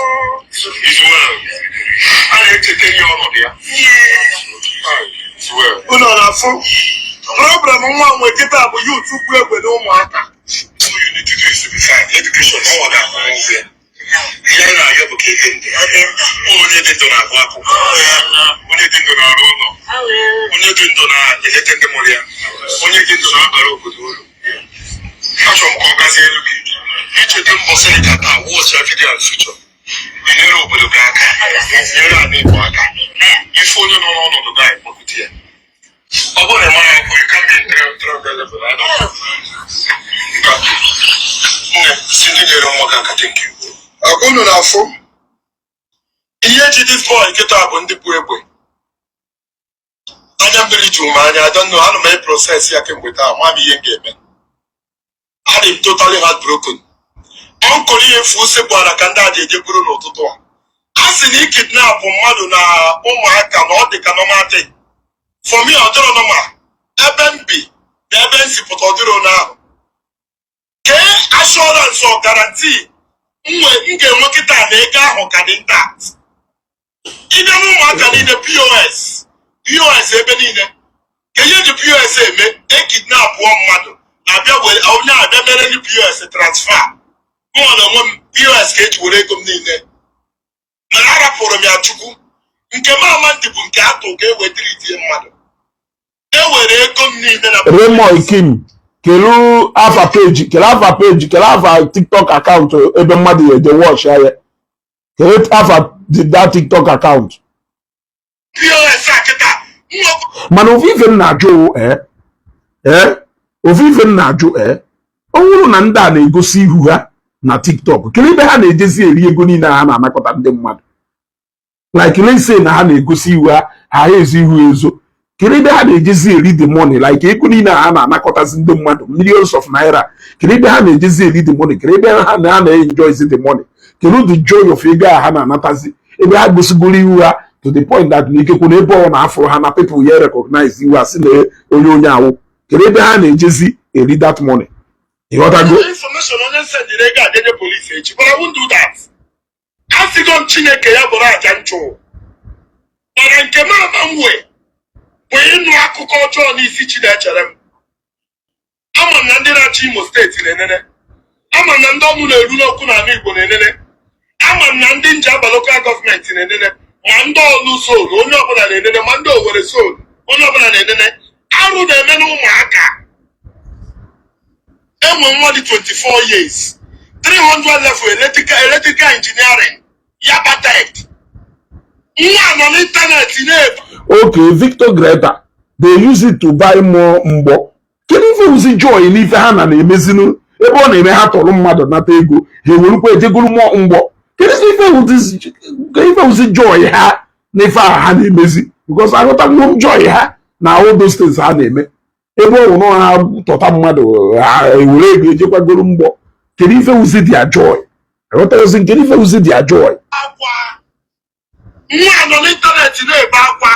S5: Is well. A na-echeta ihe ọnọdụ ya. Is well.
S3: Unu ọ na-afụ problem nwa nwe kịta bụ youth bụ egbe na ụmụaka.
S5: All you need to do is to be fine. Education, no one ga-akwụ ụgwọ ya. Ihe a na-ayọ bụ ka ị dị ndụ. Onye dị ndụ na-agụ akwụkwọ. Onye dị ndụ na-arụ ụlọ. Onye dị ndụ na-elete ndị mụrụ ya. Onye dị ndụ na-abara obodo uru. Achọrọ m ka ọ gazie elu gị. Icheta mbọsị ka taa, watch ya video and future. Inyere obodo gị aka, nyere ala Igbo aka. Ife onye nọ n'ọnọdụ gị, kpọkụta ya. Ọ bụrụ na ị mara akwụkwọ, you can be in 300 level. I don't know. You can be. Nne, si ndị nyere nwa gị aka, thank you.
S3: Ọkụ unu na-afụ ihe ji this boy kịta bụ ndị bụ egbe. Anya mmiri juru m anya. I don't know, ana m e process ya kemgbe taa. Ma m ihe m ga-eme, adị m totally heartbroken. Uncle ihe fu sekpụara ka ndị a ji ejekwuru n'ụtụtụ a. A sị na i kidnap mmadụ na ụmụaka na ọ dị ka normal thing. For me, ọ dịrọ normal. Ebe m bi na ebe m si pụta, ọ dịrọ n'ahụ. Kee assurance or guarantee m ga-enwe kịta na ego ahụ ka dị intact? Ịbịa n'ụmụaka niile, POS, POS ebe niile. Ka ihe eji POS eme, e kidnapụọ mmadụ, abịa were onye abịa mere ndị POS transfer. Mụnwa na onwe m, POS ka eji were ego m niile, mana arapụrụ m ya Chukwu. Nke m ama ndị bụ nke atụ ka e wetara itinye mmadụ e were ego m niile na
S2: Raymond Kim, kelu afa page, kelu afa page, kelu afa TikTok account ebe mmadụ ya eje watch ya. Kelu afa that TikTok account.
S3: POS a kịta nwa.
S2: Mana ofu ife m na-ajụ, ee, ofu ife m na-ajụ, ọ bụrụ na ndị a na-egosi ihu ha na TikTok, kedu ebe ha na-ejezi eri ego niile ha na-anakọta ndị mmadụ? Like, let's say na ha na-egosi ihu ha, ha ezo ihu ezo, kedu ebe ha na-ejezi eri the money? Like, ego niile ha na-anakọtazi ndị mmadụ, millions of naira, kedu ebe ha na-ejezi eri the money? Kedu ebe ha na-enjoyzi the money? Kedu the joy of ego a ha na-anatazi ebe ha gosigoro ihu ha, to the point that na ikekwe na ebe ọ na-afụrụ ha na people ya recognize ihu ha, si na onye awụ? Kedu ebe ha na-ejezi eri that money? Ịghọtago?
S3: Information onye sendịrị ego adenye polisi echi, but I won't do that. Asịgo m Chineke ya bụrụ aja nchụ, mana nke m ama m wee Bụ ịnụ akụkọ ọjọọ n'isi Chinechere m. Ama m na ndị na-achị Imo Steeti na-enene. Ama m na ndị ọnụ na-eru n'okwu n'ala Igbo na-enene. Ama m na ndị Njaba Local Government na-enene, ma ndị Ọlụ Zone, onye ọbụla na-enene, ma ndị Owerri Zone, onye ọbụla na-enene. Arụ na-eme na ụmụaka enwe nwa dị 24 years, 300 level electrical engineering, Yaba Tech. Nwa nọ n'ịntanetị na-ebu
S2: Okay, Victor Greta, they use it to buy more mgbọ. Kedu ife wuzi joy n'ife ha na na-emezinu ebe ọ na-eme ha tọrọ mmadụ nata ego, ha ewerukwa ejegoro mụọ mgbọ? Kedu ife wuzi joy ha n'ife ahụ ha na-emezi? Because aghọtagbuo m joy ha na all those things ha na-eme, ebe ọ bụ na ha tọta mmadụ, ha ewere ego ejekwagoro mgbọ. Kedu ife wuzi their joy? Aghọtaghịzi kedu ife wuzi their joy.
S3: Akwa nwa nọ n'ịntanetị na-ebe akwa.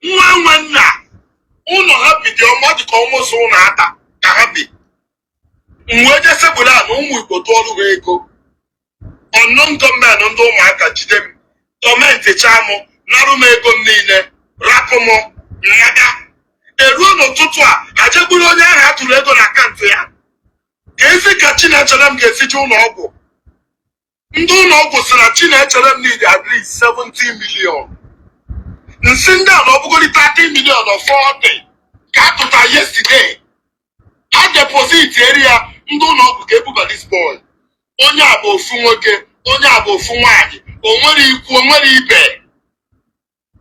S3: Nwa nwe nna, ụlọ ha bi dị ọma, dị ka ọmụsụ ụlọ ata ka ha bi. Mgbe eje sekpuru a na ụmụ Igbo tụọrụ ha ego, unknown gunmen ndị ụmụaka jide m, gọọmenti chaa mụ, narụ m ego m niile, rapụ m nnada. Eruo n'ụtụtụ a, ajegburu onye ahụ a tụrụ ego na akaụntụ ya. Ka ezi ka Chinechere m ga-esi je ụlọ ọgwụ? Ndị ụlọ ọgwụ sị na Chinechere m need at least 70 million. Nsị ndị a na ọbụgodi 30 million or 40 ka a tụta yesterday, ha deposit eri ya ndị ụlọ ọgwụ ka ebuba this boy. Onye a bụ ofu nwoke, onye a bụ ofu nwaanyị. O nwere ikwu, o nwere ibe.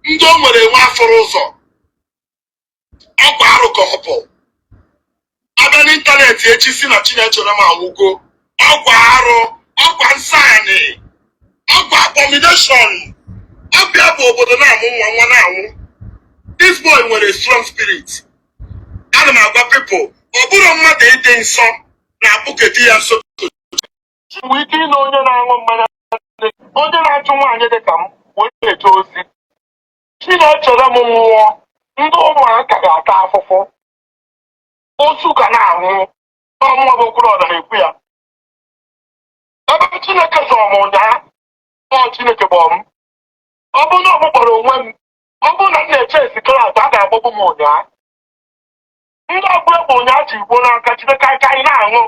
S3: Ndị o nwere enwe afọrọ ụzọ ọkwa arụ ka ọ bụ. Abịa n'ịntanetị echi si na Chinechere m anwụgo, ọkwa arụ, ọkwa nsọ anị, ọkwa abomination. Ọbịa bụ obodo na-amụ nwa, nwa na-anwụ. This boy nwere strong spirit. Ana m agwa people, ọ bụrụ mmadụ ịdị nsọ na-akpụketa ya nso, nwee ike ịnụ onye na-aṅụ mmanya, onye na-achụ nwaanyị dị ka m wee na-eje ozi. Chinechere m nwụọ, ndị ụmụaka ga-ata afụfụ, ozu ga na-anwụ. Ọmụọ bụ Okwuluọra na-ekwu ya. Ebe Chineke zọrọ m ụnyaa, ọ Chineke kpọrọ m. Ọ bụrụ na ọ kpọrọ onwe m, ọ bụrụ na m na-eche esi klaasị, a ga-agbagbu m ụnyaa. Ndị ọgbụ egbe ụnyaa ji igbo n'aka jide kaikai na-aṅụ.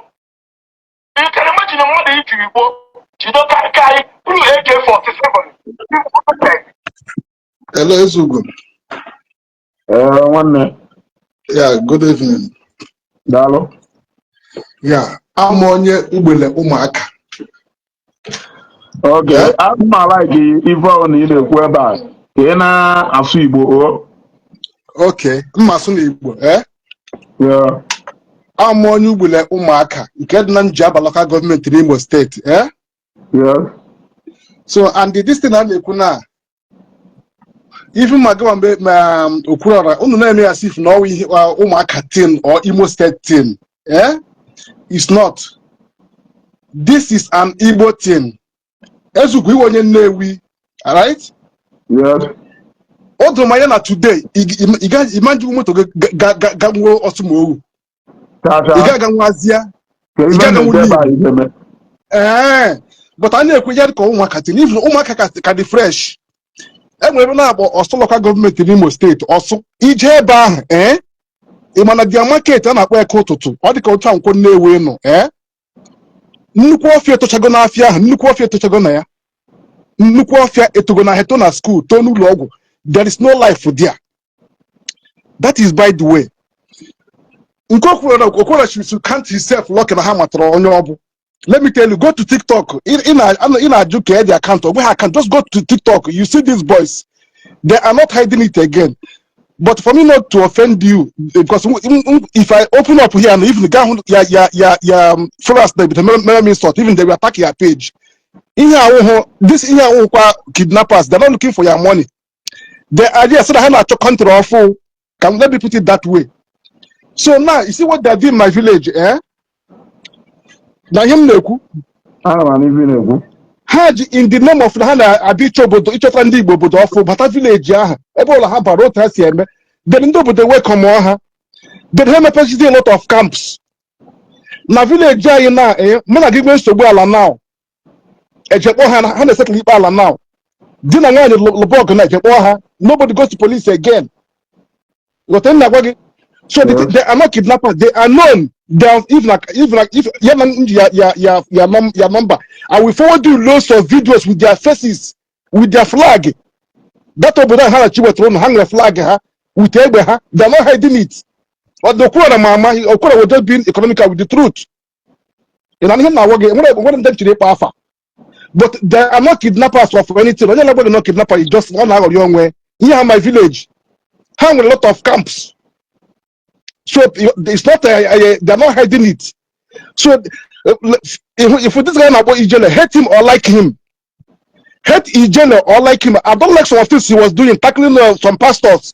S3: Ikere imagine mmadụ iji igbo jide kaikai bụrụ AK47?
S7: Hello, Ezugo.
S2: Ee, nwanne.
S7: Yeah, good evening.
S2: Daalụ.
S7: Yeah, I'm onye Ugbele Ụmụaka.
S2: Oge
S7: Yeah?
S2: ama like ife ọ na ị na-ekwu ebe a ka ị na-asụ Igbo o.
S7: Okay, mma asụ n'Igbo, eh?
S2: Yeah.
S7: I'm onye Ugbele Ụmụaka nke dị na Njaba Local Government n'Imo Steeti, eh?
S2: Yes.
S7: So, and this thing a na-ekwu na even ma gịwa mgbe ma Okwuluọra unu na-eme as if na ọwụ ihe ụmụaka thing or Imo State thing, eh? It's not. This is an Igbo thing. Ezugo, iwe onye Nnewi, alright?
S2: Yes.
S7: O doro m anya na today ị gaghị moto gị ga nwuo ọsụmowu.
S2: Chacha.
S7: Ị gaghị aga nwazia.
S2: Ka
S7: Ị
S2: ife
S7: gaghị
S2: na-eje ebe a ijeme.
S7: Ee, but a na-ekwu ya dịka ụmụaka tin, even ụmụaka ka dị fresh. E nwere ebe na-akpọ Ọsụ Local Government n'Imo Steeti, Ọsụ. Ije ebe ahụ, ee, ị ma na their market a na-akpọ Eke Ụtụtụ, ọ dị ka otu a Nkwọ Nnewi nọ. Ee, nnukwu ọfịa etochago n'afịa ahụ, nnukwu ọfịa etochago na ya, nnukwu ọfịa etogo n'ahịa, to na school, too n'ụlọ ọgwụ. There is no life there. That is by the way. Nke Okwuru should count himself lucky na ha matara onye ọ bụ. Let me tell you, go to TikTok. Ị na-ajụ ka edi account, ọ nweghị account. Just go to TikTok, you see these boys, they are not hiding it again. But for me not to offend you, because if I open up here and even the guy who ya followers na mere me insult, even they will attack your page. Ihe awụhụ this, ihe awụhụkwa kidnappers. They're not looking for your money. The idea so that ha na-achọ country ọfụ. Can let me put it that way. So now you see what they are doing in my village, eh? Na ihe m na-ekwu.
S2: Ana m anụ ife ị na-ekwu.
S7: Ha ji in the name of na ha na-abịa ịchọ obodo, ịchọta ndị Igbo obodo ọfụ, bata village ahụ. Ebe ụlọ ha bara, otu ha si eme, then ndị obodo welcome ha, then ha emepezizi a lot of camps na village anyị. Na mụ na gị nwee nsogbu ala now, ejekpọ ha, ha na-esettle ikpe ala now. Di na nwaanyị lụbọgụ na ejekpọ ha, nobody goes to police again. Ghọta m na-agwa gị. So they are not kidnappers. They are known. They are, if like if ya na ya ya ya ya num ya number, I will forward you loads of videos with their faces, with their flag. That obodo ha na chi wetara ụnụ, ha nwere flag ha with egbe ha. They are not hiding it. But the Okwuora ma ama. Okwuora was just being economical with the truth. Ị na ihe m na-agwa gị, nwere ndị m chiri ịkpọ afa, but they are not kidnappers of anything. Onye na-agwa gị not kidnapper is just ọ na-aghọrị onwe ihe ha. My village, ha nwere lot of camps, so it's not they are not hiding it. So if this guy na-akpọ Ijele, hate him or like him, hate Ijele or like him, I don't like some of things he was doing, tackling some pastors.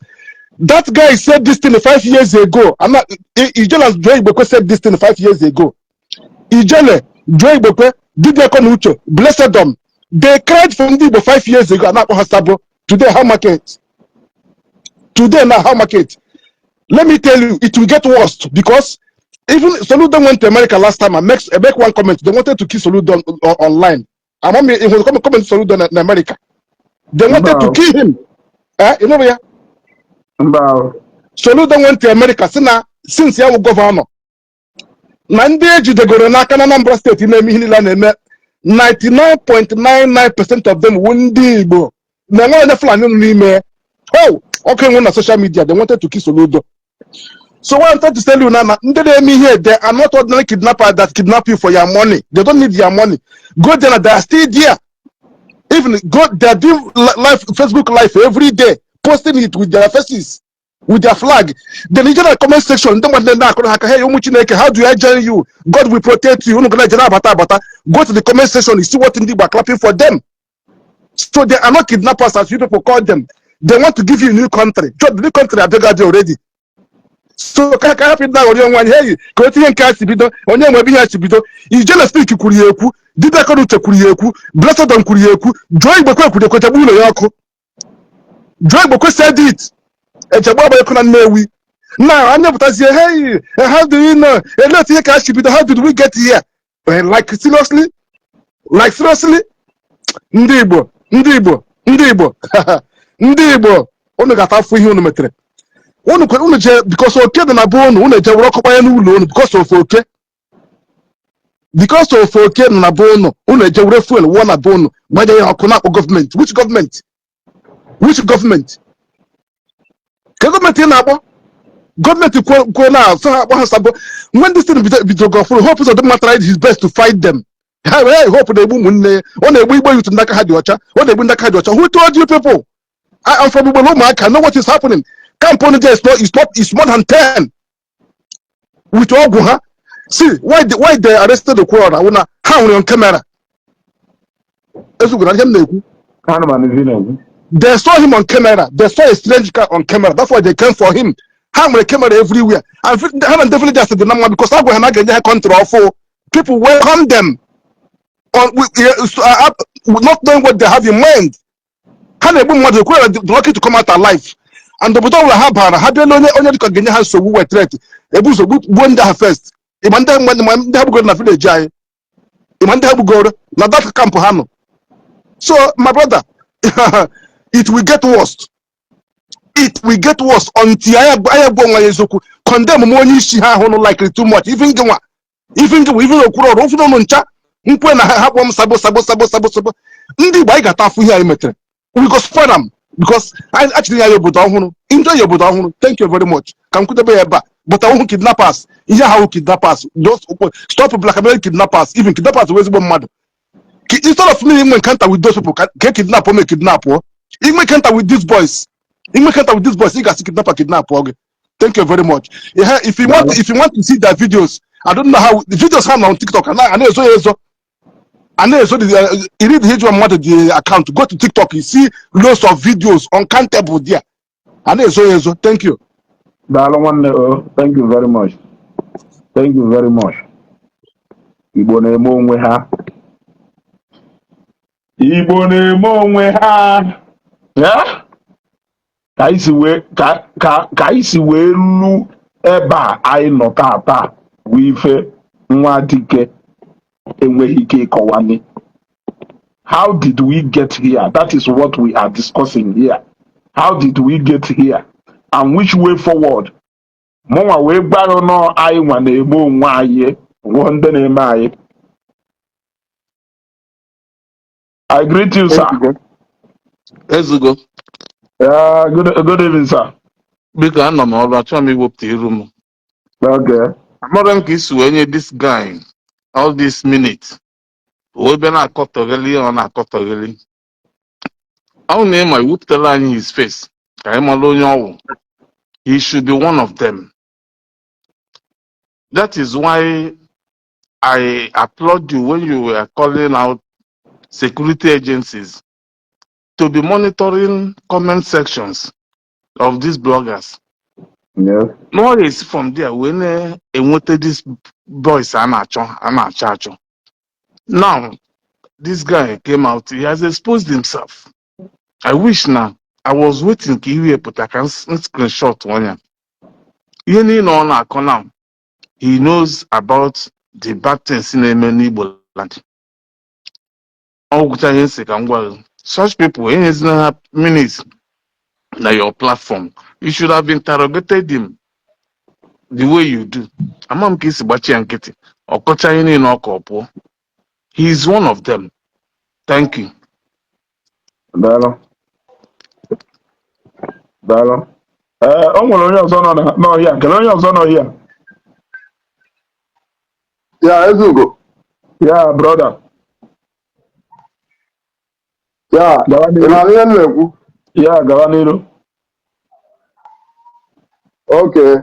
S7: That guy said this thing 5 years ago. I'm not Ijele. Joe Igbokwe said this thing 5 years ago. Ijele, Joe Igbokwe, Dibia Uche, blessed them. They cried for ndị Igbo 5 years ago. And akpọ ha sabo. Today, how market? Today now, how market? Let me tell you, it will get worse because even Soludo went to America last time and make one comment. They wanted to kill Soludo online. I'm not, he was coming to Soludo in America. They wanted to
S2: Mba.
S7: Kill him. Eh? You know where?
S2: Mba.
S7: Soludo went to America si na since ya wụ governor na ndị ejidegoro n'aka na Anambra Steeti na-eme ihe niile a na-eme, 99.99% of them wụ ndị Igbo na enwe onye Fulani nọ n'ime. Oh, ọkụ enwe na social media. They wanted to kill Soludo. So what I'm trying to tell you now, na ndị na-eme ihe, they are not ordinary kidnappers that kidnap you for your money. They don't need your money. Go there, they are still there. Even go, they are doing live, Facebook Live every day, posting it with their faces, with their flag. Then you the comment section, ndị mmadụ na-akụrụ ha aka, "Hey, ụmụ Chineke, how do I join you? God will protect you." Unu gana jere abata abata. Go to the comment section, you see what ndị Igbo are clapping for them. So they are not kidnappers as you people call them. They want to give you a new country. Just the new country abịaghị already. So ka hapụ ịdị na-aghọrị onwe anyị. Hey, ka otu ihe nke a si bido, onye nwe ebe ihe a si bido. Ijele Speak kwuru ya ekwu, Dibia Konuche kwuru ya ekwu, Blessed kwuru ya ekwu, Joe Igbokwe kwuru ekwu, echegbu ụlọ ya ọkụ. Joe Igbokwe said it. Echegbu agba ọkụ na Nnewi. Now anya pụtazie, "Hey, how do you know? Ele otu ihe ka a si bido? How did we get here?" Like seriously? Like seriously? Ndị Igbo, ndị Igbo, ndị Igbo, ndị Igbo, unu ga-ata afụ ihe unu metere. Unu jee because oke dị na be unu, unu eje were ọkụ gbanye n'ụlọ unu because of oke. Because of oke nọ na be unu, unu eje were fuel wụọ na be unu, gbanye ya ọkụ, na-akpọ gọọmenti. Which gọọmenti? Which gọọmenti? Ka gọọmenti ị na-akpọ? Gọọmenti kwuo na so ha akpọ ha sabo. When this thing bidoro gọfụrụ, Hope Uzodimma tried his best to fight them. Ha wee Hope na-egbu ụmụnne ya, ọ na-egbu Igbo youth ndị aka ha dị ọcha, ọ na-egbu ndị aka ha dị ọcha. Who told you people? I am from Igbo Ụmụaka. I know what is happening. Camp on there is not is more than 10 with ọgwụ ha. See why they arrested the Okwuluora wụ na ha nwere on camera. Ezugoro na ihe m na-ekwu.
S2: Ana m anụ ife ị na-ekwu.
S7: They saw him on camera. They saw a strange car on camera. That's why they came for him. Ha nwere camera everywhere. And ha na ndị villagers dị na mma because ha gwara ha na a ga-enye ha country ọfụ. People welcome them on with, so, not knowing what they have in mind. Ha na-egbu mmadụ. Okwuluora dị lucky to come out alive. And obodo ọbụla ha bara, ha bịala onye onye dịka ga-enye ha nsogbu wee threat, ebu ụzọ gbuo ndị ha first. Ịma ndị ma ndị ha gbugoro na village anyị, ịma ndị ha gbugoro na that camp ha nọ. So my brother, it will get worse. It will get worse until anyị agwa onwe anyị eziokwu, condemn m onye isi ha ahụ nụ likely too much. Even gị nwa, even gị nwa, even Okwuluora ofu n'ụlọ ncha nkwe na ha kpọọ m sabo sabo sabo sabo sabo. Ndị Igbo, anyị ga-ata afụ ihe anyị metere. We go spoil am because anyị achịrị ya obodo ọhụrụ, enjoy ya obodo ọhụrụ. Thank you very much. Ka m kwudebe ya ebe a. But ahụhụ kidnappers, ihe ha hụ kidnappers, just stop blackmailing kidnappers. Even kidnappers wụ ezigbo mmadụ. Instead of me inwe encounter with those people ka kidnap me, kidnap o inwe encounter with these boys, inwe encounter with these boys, ị ga-asị kidnapper kidnap gị. Thank you very much. Ihe if you want to see their videos, I don't know how the videos ha nọ on TikTok. A na-ezo ya ezo, a na-ezo the iri the hijwa mmadụ the account. Go to TikTok, you see loads of videos, uncountable there. A na-ezo ya ezo. Thank you.
S2: Daalụ nwanne o. Thank you very much. Thank you very much. Igbo na-eme onwe ha. Igbo na-eme onwe ha. Ya? Ka anyị si wee lu ebe a anyị nọ tata bụ ife nwa dike enweghị ike ịkọwani. How did we get here? That is what we are discussing here. How did we get here? And which way forward? Mụnwa wee gbarụ nọ, anyị nwa na-eme onwe anyị, nwụọ ndị na-eme anyị. I greet you, sir.
S8: Ezugo. Ezugo.
S2: Yeah, good evening, sir.
S8: Biko, anọ m ọrụ, achọghị m iwepụta iru m.
S2: Okay.
S8: Amara m ka isi wee nye this guy all this minute. O wee bịa na-akọtọgheli ihe ọ na-akọtọgheli. Ọ na ịma iwepụtara anyị his face ka anyị mara onye ọwụ. He should be one of them. That is why I applaud you when you were calling out security agencies to be monitoring comment sections of these bloggers. No is from there wee na-enweta these boys a na-achọ achọ. Now, this guy came out, he has exposed himself. I wish na I was waiting ka iwe pụta ka m screenshot onye. Ihe niile ọ na-akọ now, he knows about the bad things na-eme n'Igbo land. Ọ gwụcha ihe nsị ka m gwa gị. Such people, enyezina ha minutes na your platform. You should have interrogated him the way you do. Ama m ka isi gbachi ya nkịtị. Ọ kọcha ihe niile ọ ka ọ pụọ. He is one of them. Thank you.
S2: Daalụ. Daalụ. Ee, o nwere onye ọzọ nọ n'ọhịa. Kedu onye ọzọ n'ọhịa?
S9: Ya, Ezugo.
S2: Ya, brother.
S9: Ya,
S2: Gawa
S9: ị
S2: n'iru.
S9: na-anụ ihe m na-ekwu?
S2: Ya, gawa n'iru.
S9: Okay.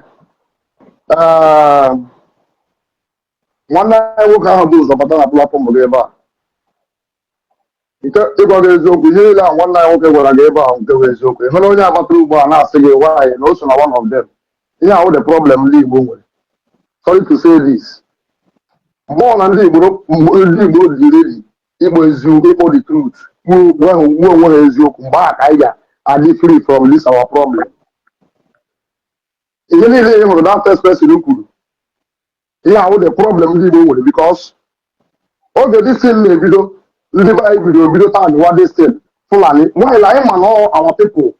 S9: Ee, nwanne anyị nwoke ahụ bụ ụzọ bata na platform gị ebe a. Nke ịgwa gị eziokwu, ihe niile ahụ nwanne anyị nwoke gwara gị ebe ahụ nke bụ eziokwu. Ị hụrụ onye agbata ugbu a na-asị gị nwaanyị na o so na one of them. Ihe ahụ the problem ndị Igbo nwere. Sorry to say this. Mgbe ọ na ndị Igbo dị ready ịkpọ eziokwu, ịkpọ the truth, kwuo onwe ha eziokwu, mgbe ahụ ka anyị ga-adị free from this our problem. Ihe niile ị hụrụ that first person kwuru, ihe ahụ the problem ndị Igbo nwere, because oge this thing na-ebido, ndị be anyị bido tag wa this thing Fulani, while anyị ma na all our people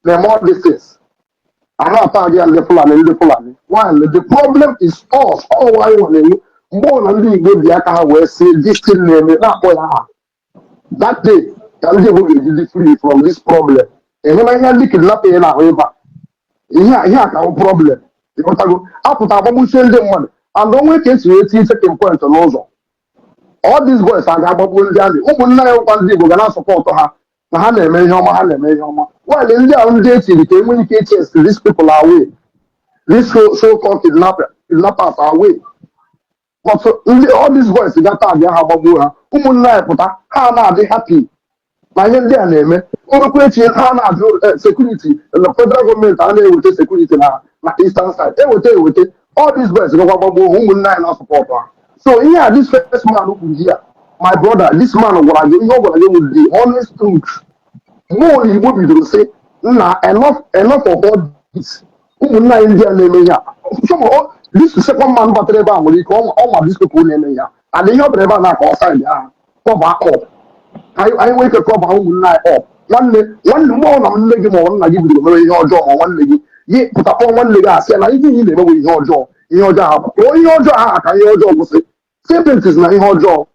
S9: na-eme all these things. A na-atag ya ndị Fulani, ndị Fulani, while the problem is us. All anyị nwa na-enwe. Mgbe ọ na ndị Igbo ji aka ha wee sị this thing na-eme, na-akpọ ya aha, that day ka ndị Igbo ga-eji dị free from this problem. Ị hụla ihe ndị kidnapping na-ahụ ebe a? Ihe a ka bụ problem, ịghọtago? Apụta agbagbuchie ndị mmadụ, and onwe ka esi wee tinye checking point n'ụzọ, all these boys a ga-agbagbu ndị amị. Ụmụnne ya nkwa, ndị Igbo ga na-asupport ha na ha na-eme ihe ọma, ha na-eme ihe ọma, while ndị ahụ ndị etiri ka enwee ike chase these people away, these so called kidnappers away, but ndị all these boys ga tag ha, gbagbuo ha. Ụmụnne anyị pụta, ha na-adị happy na ihe ndị a na-eme. Orukwu echi, ha na-ajụ security na federal gọọmenti a na-eweta security na eastern side, eweta all these boys gakwa gbagbuo ha. Ụmụnne anyị na-asupport ha. So ihe a this first man kwuru here, my brother, this man gwara gị, ihe ọ gwara gị bụ the honest truth. Mgbe na Igbo bidoro sị nna, enough, enough of all this, ụmụnne anyị ndị a na-eme ihe a. Some of this second man batara ebe a nwere ike ọ ma this people na-eme ihe a, and ihe ọ bịara ebe a na-akọ ọ side ahụ cover up. Anyị nwee ike cover ụmụnne anyị up. Nwanne, nwanne, mgbe ọ na nne gị ma ọ nna gị bidoro mere ihe ọjọọ, ma nwanne gị, gị pụta kpọọ nwanne gị, asị ya na ihe ị na-eme bụ ihe ọjọọ, ihe ọjọọ ahụ, kpọọ ihe ọjọọ ahụ ka ihe ọjọọ kwụsị. Same thing na ihe ọjọọ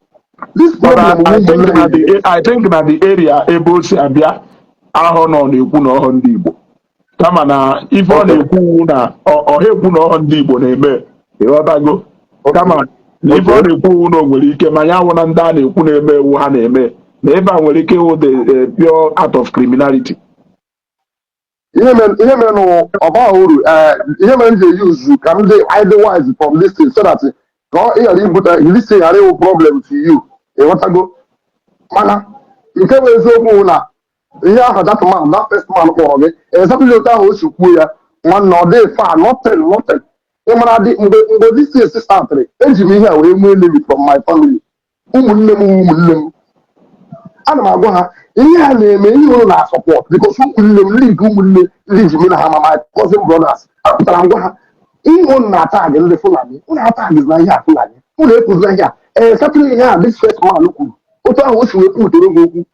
S9: this
S2: But
S9: problem
S2: I think
S9: ụmụnne
S2: na
S9: anyị.
S2: the I think na the area ebe o si abịa ahụ nọ na-ekwu na ọhụ ndị Igbo, kama na ife ọ na-ekwu na ọha ekwu na ọhụ ndị Igbo na-eme, ịghọtago? Kama na ife ọ na-ekwu na o nwere ike ma ya wụ na ndị a na-ekwu na-eme ewu ha na-eme na ebe a nwere ike ịwụ the pure out of criminality.
S9: Ihe mere nụ ọ baghị uru. Ee, ihe mere m ji eyuzu ka m dị anyị dị wise from this thing so that ka ọ ị ghara ibute this thing, ghara ịwụ problem to you, ịghọtago? Mana nke bụ eziokwu bụ na ihe ahụ that man, that first man kpọrọ gị, exactly otu ahụ o si kwuo ya, nwanne, ọ dị far, nothing, nothing. Ị mara dị mgbe this thing startịrị, eji m ihe a wee nwee enemy from my family. Ụmụnne m, ụmụnne m, ana m agwa ha ihe a na-eme, ihe unu na-asupport, because ụmụnne m ndị nke ụmụnne ndị ji m na ha ma my cousin brothers, apụtara m gwa ha ihe unu na-atag ndị Fulani, unu atag na ihe a Fulani, unu ekwuzila ihe a. Exactly ihe a this first man kwuru, otu ahụ o si wee kwutere gị okwu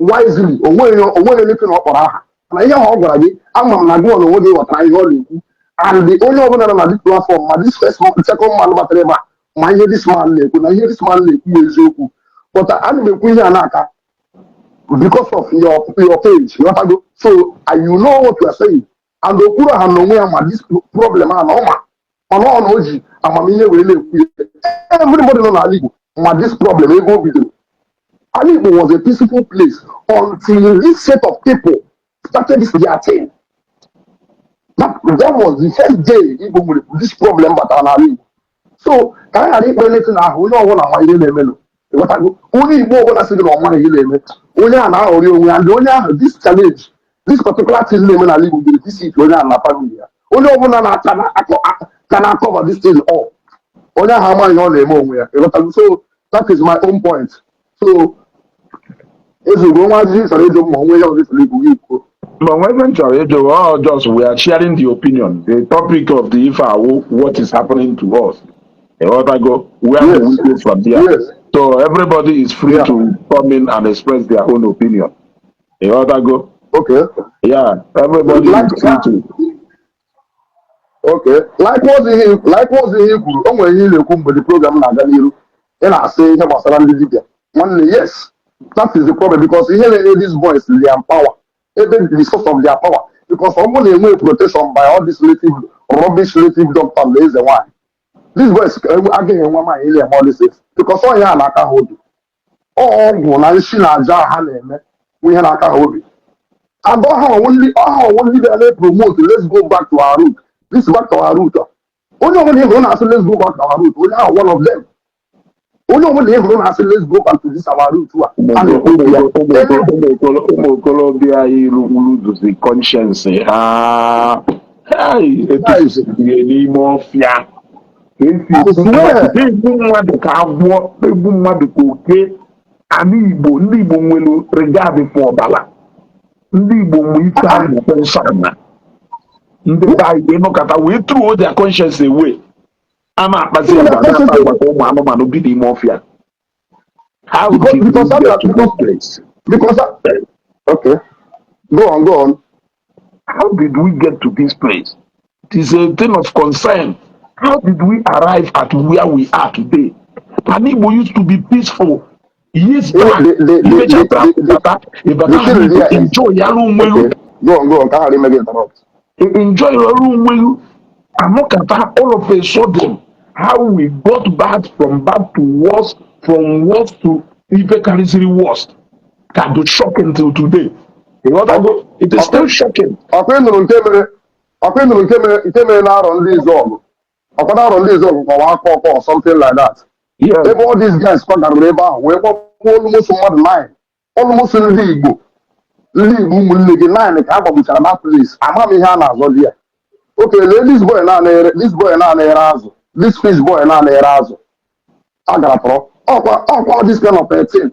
S9: wisely, onweghị anything ọ kpọrọ aha. Mana ihe ahụ ọ gwara gị, ama m na gị na onwe gị ghọtara ihe ọ na-ekwu. And onye ọbụla nọ na this platform, ma this first man, second man batara ebe a, ma ihe this man na-ekwu, na ihe this man na-ekwu bụ eziokwu. But ana m ekwu ihe a n'aka because of your page, ghọtago? So you know what you are saying, and okwuru ha n'onwe ya, ma this problem a na ọ ma, mana ọ na o ji amamihe wee na-ekwu ya. Everybody nọ n'ala Igbo ma this problem ebe o bidoro. Ala Igbo was a peaceful place until this set of people started this their thing. That was the first day Igbo nwere this problem batara n'ala Igbo. So ka anyị ghara ikpe anything ahụ. Onye ọbụla ma ihe na-emenụ, ịghọtago? Onye Igbo ọbụla sị gị na ọ mara ihe na-eme, onye a na-aghọrị onwe ya. Ndị onye ahụ, this challenge, this particular thing na-eme n'ala Igbo ga visit onye ahụ na family ya. Onye ọbụla na-aka ka na-cover this thing up, onye ahụ amaghị ihe ọ na-eme onwe ya, ịghọtago? So that is my own point. So ezugo nwa ajụjụ chọrọ ịjụ, ma onwe ya ọzọ chọrọ ikwu, gị kwuo.
S2: But when chọrọ ịjụ, oh, just we are sharing the opinion. The topic of the ife awụ what is happening to us. Ịghọtago? Where do we go from there?
S9: Yes.
S2: So everybody is free to come in and express their own opinion. Ịghọtago?
S9: Okay.
S2: Yeah, everybody
S9: like
S2: is free to.
S9: Okay, likewise ihe i kwuru, o nwere ihe ị na-ekwu mgbe the program na-aga n'iru. Ị na-asị ihe gbasara ndị dibịa. Nwanne, yes, that is the problem, because ihe na-enye these boys their power, ebe the source of their power, because ọ bụrụ na enwe protection by all these native rubbish, native doctor na eze nwanyị, these boys agaghị enwe nwaanyị ile eme all these things, because ọ ya na-aka ha obi. Ọ ọgwụ na nshi na aja ha na-eme bụ ihe na-aka ha obi. And ọha ọwụ ndị bịara na-promote "Let's go back to our root", this "back to our root". Onye ọbụla ị hụrụ na-asị "Let's go back to our root", onye ahụ, one of them, onye ọbụla ị hụrụ na-asị "Let's go back to this our root" a a na-ekwu okwu ya.
S2: Ụmụ okorobịa anyị lụzuzi conscience ha. Hey, etufusiri n'ime ọfịa ka esi egbu mmadụ, na-egbu mmadụ ka agwọ, na-egbu mmadụ ka oke. Ala Igbo, ndị Igbo nwere regard for ọbara. Ndị Igbo nwe ife a na-akpọ nsọ ala. Ndị be anyị wee nọkọta wee throw their conscience away, a na-akpazi agwa, na-akpa agwa ka ụmụ anụmanụ bi n'ime ọfịa. How
S9: because
S2: did we
S9: because
S2: get to this
S9: because
S2: place?
S9: Because, okay, go on, go on.
S2: How did we get to this place? It is a thing of concern. How did we arrive at where we are today? Ala Igbo used to be peaceful years back.
S9: The
S2: Imecha bata
S9: the
S2: ịbata ala
S9: thing
S2: Igbo,
S9: there is
S2: enjoy yara onwe gị.
S9: Okay, go on, go on, ka a ghara ime gị interrupt.
S2: Enjoy yara onwe gị. Anọkata, all of a sudden, how we got bad from bad to worse, from worse to ife karịsịrị worst, ka dị shocking till today. Ịghọtago? It is still shocking.
S9: Ọkwa ị nụrụ nke mere, ọkwa ị nụrụ nke mere n'arọ ndị Izọgụ, ọkwa n'arọ ndị Izọgụ kọwa aka ọkọ or something like that?
S2: Yes.
S9: Ebe all these guys kwagaruru ebe ahụ wee gbagbuo almost mmadụ nine, almost ndị Igbo, ndị Igbo ụmụnne gị nine ka a gbagbuchara na place. Ama m ihe a na-azọ di ya. Okay, lee this boy na-ere, this boy na-ere azụ, this fish boy na-ere azụ a gara tọrọ. Ọkwa all this kind of a thing,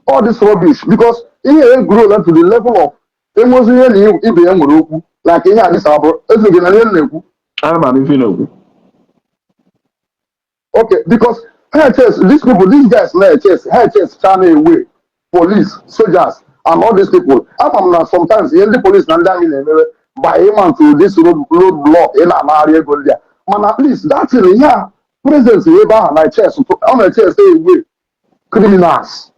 S9: all this rubbish, because ihe e grow to the level of enwezi ihe na ibe ya nwere okwu like ihe a dịsa abụrụ ezughị na ihe m na-ekwu.
S2: Ana m anụ ife ị na-ekwu.
S9: Okay, because ha chase these people, these guys na-echase ha, chase chana away police, soldiers and all these people. Ama m na sometimes ihe ndị police na ndị army na-emewe by ịma to this road block, ị na-anagharị ego ndị a, mana at least that thing, ihe a presence ebe ahụ na chase, ọ na-echase away criminals.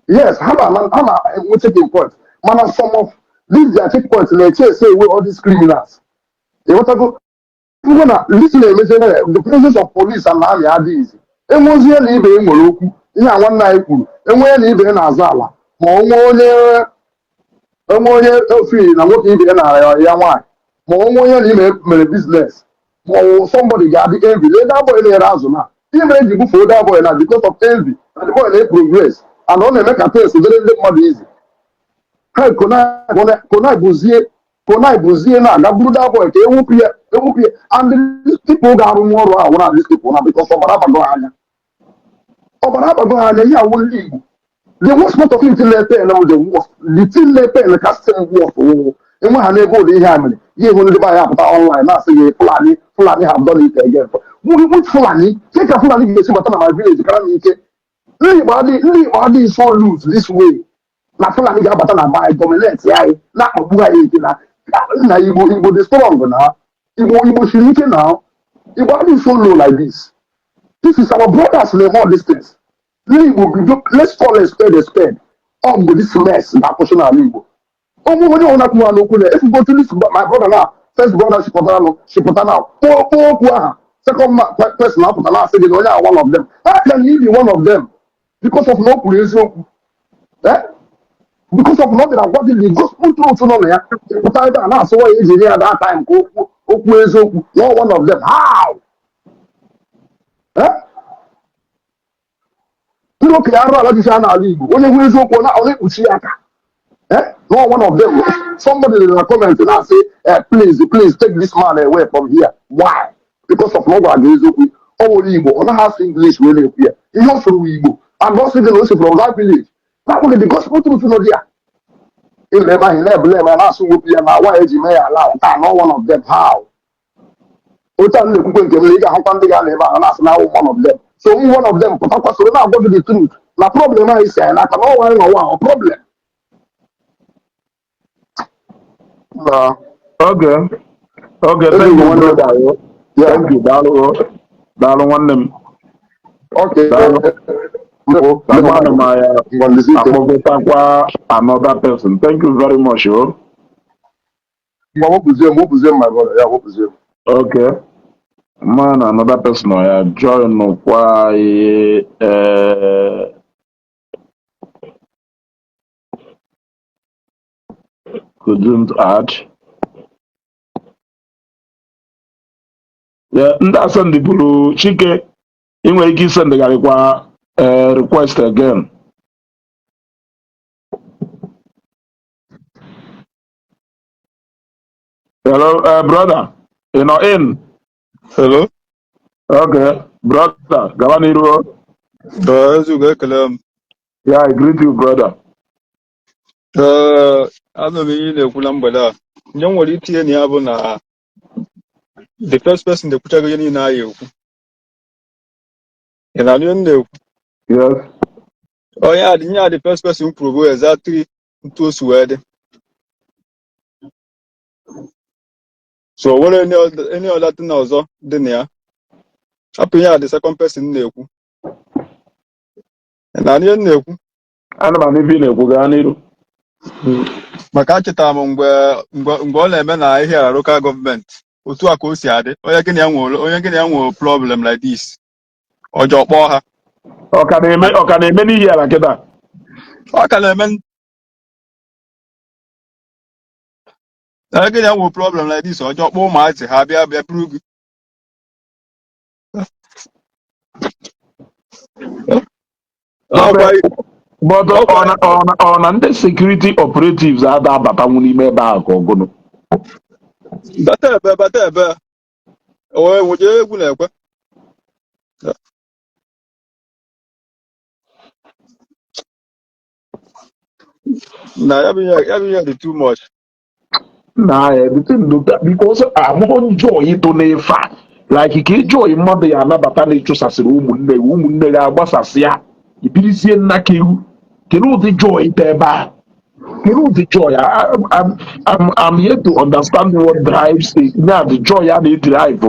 S9: Yes, ha na-enwe checking point, mana some of these their checkpoints na-echase away all these criminals, ịghọtago? Ngwa na ndị si na-emezi na the presence of police and army adịghịzi. Enwezie na ibe e nwere okwu, ihe a nwanne anyị kwuru, enwe na ibe na-azụ ala, ma onwe onye, enwe onye ofiri na nwoke ibe ya nara ya ya nwaanyị, ma onwe onye na ime mere business, ma ọ somebody ga-adị envy. Lee that boy na-ere azụ na ihe mere eji bufuo that boy na because of envy na the boy na-progress and ọ na-eme ka things dịrị ndị mmadụ easy. Ha konai buzie na-aga buru that boy ka ewepụ ya, ewepụ ya. And these people ga-arụ nwa ọrụ ahụ na these people na because ọbara abago ha anya, ọbara abago ha anya. Ihe awụ ndị Igbo, the worst part of it na-epe na the worst, the thing na-epe na kasị worst wụ enwe ha n'ebe ụdị ihe a mere ya, ịhụ ndị be anyị apụta online na-asị gị, "Fulani, Fulani have done it again." Which Fulani? Ke ka Fulani ga-esi bata na my village kara m ike? Ndị Igbo adịghị, ndị Igbo adịghị so loose this way. Na Fulani ga-abata na be anyị, dominate anyị, na-akpagbu anyị ike na na Igbo. Igbo dị strong na Igbo. Igbo siri ike na Igbo adịghị so low like this. This is our brothers na-eme all these things. Ndị Igbo bido, let's call a spade a spade. Ọ mgbe this mess ga-akwụsị n'ala Igbo. Ụmụ onye ọbụla kwuwa n'okwu na efugo this my brother na first brother chịpụtara nụ, chịpụta na kpọọ kpọọ okwu aha. Second person apụta na asị gị na onye a one of them. How can he be one of them? Because of na o kwuru eziokwu, eh? Because of na ọ bịara gwa gị the gospel truth nọ na ya. Pụta ebe a na-asụwa ya eji ya that time ka okwu okwu eziokwu na one of them, how? Eh? Ndị okenye arụ ala jicha n'ala Igbo, onye hụ eziokwu ọ na-ekpuchi ya aka. Eh? No one of them. Somebody in the comment na-asị, eh, "Please, please take this man away from here." Why? Because of na ọ gwara gị eziokwu. Ọ nwere Igbo, ọ naghị asụ English wee na-ekwu ya. Ihe ọ sụrụ Igbo, and ọ sị gị na o si from that village. Na-akpọ gị the gospel truth nọ there. Ịlụ ebe ahụ na-ebule ebe a na-asụ wepụ ya na why eji mee ya ala taa, no one of them, how? Otu a m na-ekwukwe nke m, ị ga-ahụkwa ndị ga-anọ ebe ahụ na-asị na awụ one of them. So one of them pụtakwa soro na-agwa gị the truth na problem anyị si anyị n'aka na ọnwa anyị nọwa ọ problem na.
S2: Okay, thank
S9: Ezi
S2: you,
S9: nwanne m.
S2: brother.
S9: Yeah.
S2: Thank you, daalụ, daalụ nwanne m.
S9: Okay.
S2: Daalụ.
S9: Ndewo.
S2: Ka mmadụ ma ya
S9: Ngwa, ndezi ike.
S2: akpọgotakwa another person. Thank you very much, oh.
S9: Ngwa, wepụzie m, wepụzie m, my brother. Ya wepụzie m.
S2: Okay. Man, another person ọ ya join kwa anyị, couldn't add. Yeah, ndị asendịburu Chike, ị nwere ike isendịgharịkwa request again. Hello, brother. Ị nọ in?
S10: Hello.
S2: Okay, brother, gaba n'iru.
S10: Ezugo, ekele m.
S2: Yeah, I greet you, brother.
S10: Ee, anụ m ihe ị na-ekwu na mgbede a. Ihe m nwere itinye na ya bụ na the first person na-ekwuchago ihe niile anyị ekwu. Ị na-anụ ihe m na-ekwu?
S2: Yes.
S10: Onye a dị ihe a the first person kwuru bụ exactly ntu o si wee dị. So o nwere any other thing ọzọ dị na ya. Hapụ ihe a the second person na-ekwu. Ị na-anụ ihe m na-ekwu?
S2: Ana m anụ ife ị na-ekwu, gaa n'iru.
S10: Maka achetara m mgbe ọ na-eme na Ihiala Local Government, otu a ka o si adị. Onye gị na ya nwere problem like this, ọjọọ kpọọ ha.
S2: Ọ ka na-eme n'Ihiala kịta?
S10: Ọ ka na-eme. Onye gị na ya nwere problem like this, ọjọọ kpọọ ụmụazị ha bịa buru gị. Ọkwa.
S2: But
S10: ọkwa.
S2: ọ na ndị security operatives ada abatanwu n'ime ebe ahụ ka ọgụnụ?
S10: Bata ebe, bata ebe o nwere egwu na-ekwe. Na ya bụ ihe dị too much.
S2: Na ya the thing do that because amụghị joy ịtụ n'ife a, like ka joy mmadụ ya anabata na ịchụsasịrị ụmụnne gị, ụmụnne gị agbasasịa, ibirizie nna ka ewu. Kedu ụdị joy dị ebe a? Kedu ụdị joy? I'm here to understand what drives a, now the joy a na-edrive a,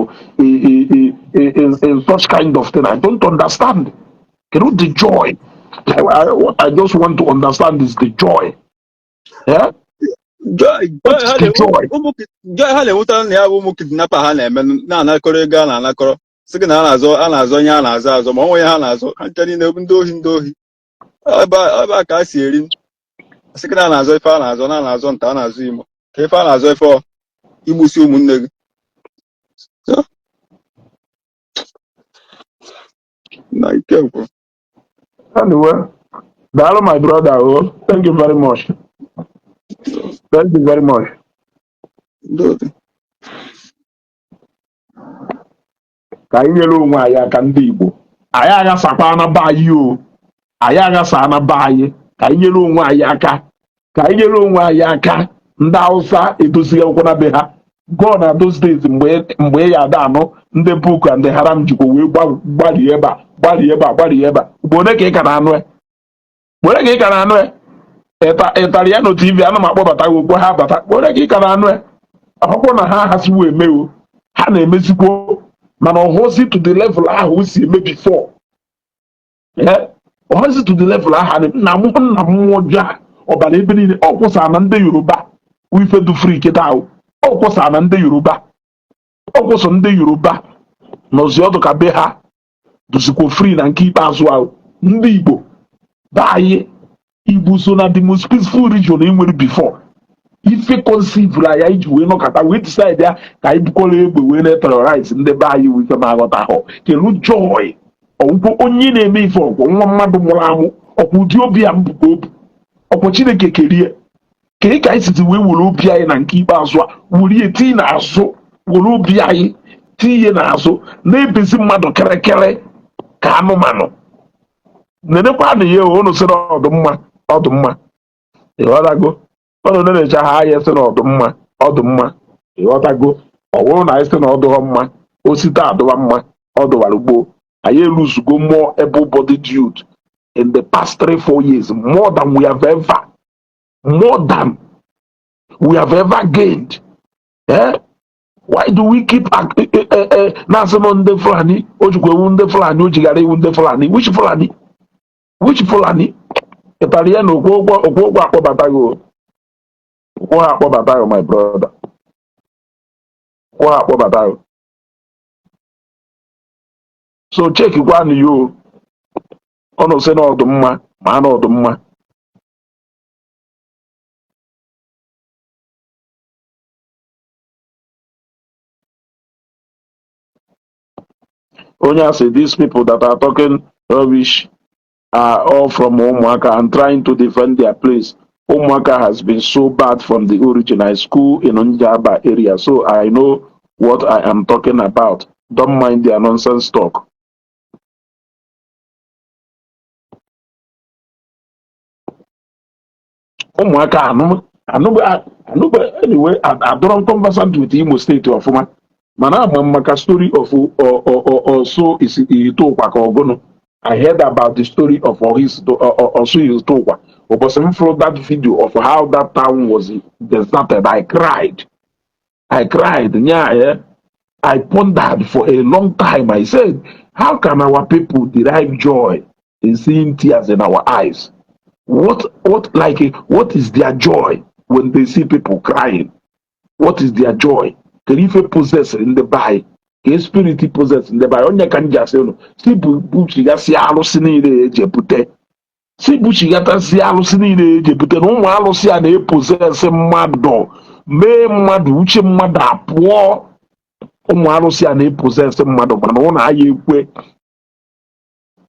S2: in such kind of thing. I don't understand. Kedu ụdị joy? What I just want to understand is the joy, yeah?
S10: Joy
S2: What
S10: joy
S2: is
S10: ha
S2: the
S10: na
S2: joy?
S10: Ụmụ joy ha na-enwetara na ya bụ ụmụ kidnapper ha na-eme na-anakọrọ ego a na-anakọrọ, sị gị na a na-azọ ihe a na-azọ azọ, ma ọ nwe ihe ha na-azọ. Ha ncha niile bụ ndị ohi, ndị ohi. Ebe a ka a si eri. Sị gị na a na-azọ ife a na-azọ, na a na-azọ nta, a na-azọ imo, ka ife a na-azọ, ife ọ igbusi ụmụnne gị. So, na ike gwụrụ.
S2: Anyway, daalụ, my brother. Oh, thank you very much. Thank you very much.
S10: Ndị otu.
S2: Ka anyị nyere onwe anyị aka, ndị Igbo. Anyị aghasakwa na be anyị o. Anyị aghasa na be anyị. Ka anyị nyere onwe anyị aka. Ka anyị nyere onwe anyị aka. Ndị Hausa edozighị akwụkwọ na be ha. Gone are those days mgbe ya ada anụ ndị Boko and Haram jikwa wee gbarie ebe a, gbarie ebe a, gbarie ebe a. Mgbe ole ka ị ka na-anụ ya? Mgbe ole ka ị ka na-anụ ya? Italiano TV, ana m akpọbata gị, okwe ha bata onye ka ị ka na-anụ ya. Akwụkwọ na ha ahasiwo emewo, ha na-emezikwo, mana ọhụzi to the level ahụ o si eme before. Ọhụzi to the level ahụ na mụ nna mmụọ ọjọọ a ọbara ebe niile. Ọ kwụsara na ndị Yoruba ife du free kịta ahụ. Ọ kwụsara na ndị Yoruba, ọ kwụsọ ndị Yoruba nọzi ọdụ ka be ha dozikwo free na nke ikpeazụ ahụ. Ndị Igbo be anyị, Igbo so na the most peaceful region e nwere before ife conceive ya iji wee nọkọta wee decide ya ka anyị bukọrọ egbe wee na-terrorize ndị be anyị. Wee ife ma aghọta ahụ kelu joy ọgwụgwọ onye na-eme ife ọgwụ nwa mmadụ nwụrụ anwụ. Ọkwa ụdị obi a mbụ ka obi ọkwa Chineke kerie ka ị ka anyị sizi wee were obi anyị na nke ikpeazụ a were ihe tii n'azụ, were obi anyị tinye n'azụ, na-ebezi mmadụ kịrịkịrị ka anụmanụ. Nenekwa na ihe unu sị na ọdụmma, ọdụmma, ịghọtago? Unu na-echa ha anya sị na ọdụmma, ọdụmma, ịghọtago? Ọ bụrụ na anyị sị na ọ dụghọ mma, osite adụwa mma, ọ dụwara gboo. Anyị eluzugo more able-bodied youth in the past 3-4 years, more than we have ever gained. Eh? Why do we keep na-asị nọ ndị Fulani? O jikwa ewu ndị Fulani, o jighara ewu ndị Fulani. Which Fulani? Which Fulani? Ịtara ya na okwu ụgwọ, okwu ụgwọ akpọbataghị o. Okwu ha akpọbataghị, my brother. Okwu ha akpọbataghị. So chekikwanụ ya o. Ọnụ sị na ọdụ mma, ma na ọdụ mma. Onye a sị, these people that are talking rubbish are all from Umuaka and trying to defend their place. Umuaka has been so bad from the origin. I school in Njaba area, so I know what I am talking about. Don't mind their nonsense talk. Ụmụaka anụ anụ anụ. Anyway, adọrọ m conversant with Imo State ọfụma, mana ama m maka story of Ọsụ Ihiteụkwa ka ọgụnụ. I heard about the story of Ọsụ Ihiteụkwa. Ụbọchị m fụrụ that video of how that town was deserted, I cried. I cried. Yeah, yeah. I pondered for a long time. I said, how can our people derive joy in seeing tears in our eyes? What, like, what is their joy when they see people crying? What is their joy? Kedu ife possess ndị be anyị? Ka spirit possess ndị be anyị? Onye ka m ji asị unu si buchigasị alụsị niile eji ebute, si buchigatasị alụsị niile eji ebute, na ụmụ alụsị a na-epossess mmadụ, mee mmadụ uche mmadụ apụọ. Ụmụ alụsị a na-epossess mmadụ, mana ụnụ aya ekwe.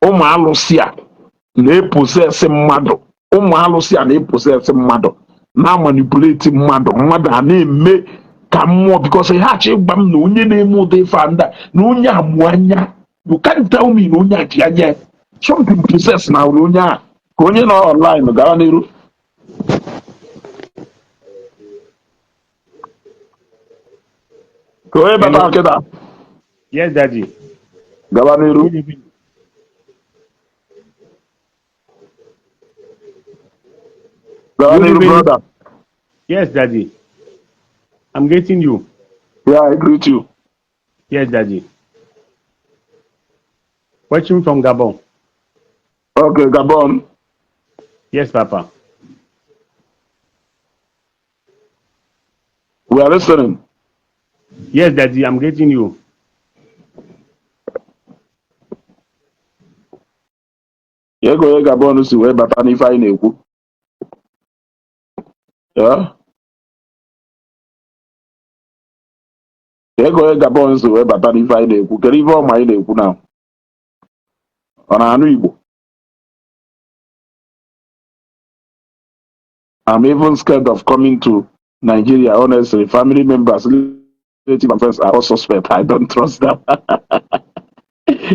S2: Ụmụ alụsị a na-epossess mmadụ, ụmụ alụsị a na-epossess mmadụ, na-amanipulate mmadụ, mmadụ a na-eme ka mmụọ, because ha achọ ịgwa m na onye na-eme ụdị ife a ndị a, na onye a mụ anya. You can't tell me na onye a ji anya something possess na onye a. Ka onye nọ online gara n'iru, ka onye bata.
S11: Hello.
S2: Nkịta.
S11: Yes, Daddy.
S2: Gaba n'iru.
S11: Good evening.
S2: Gaba
S11: Good
S2: n'iru,
S11: evening.
S2: brother.
S11: Yes, Daddy. I'm getting you.
S2: Yeah, I greet you.
S11: Yes, Daddy. Watching from Gabon.
S2: Okay, Gabon.
S11: Yes, Papa.
S2: We are listening.
S11: Yes, Daddy. I'm getting you.
S2: Ya ego onye Gabon si wee bata n'ife anyị na-ekwu ya. Ego onye Gabon si wee bata n'ife anyị na-ekwu, kedu ife ọma anyị na-ekwu na ọ na-anụ Igbo? I'm even scared of coming to Nigeria, honestly. Family members, relatives and friends are all suspect. I don't trust them.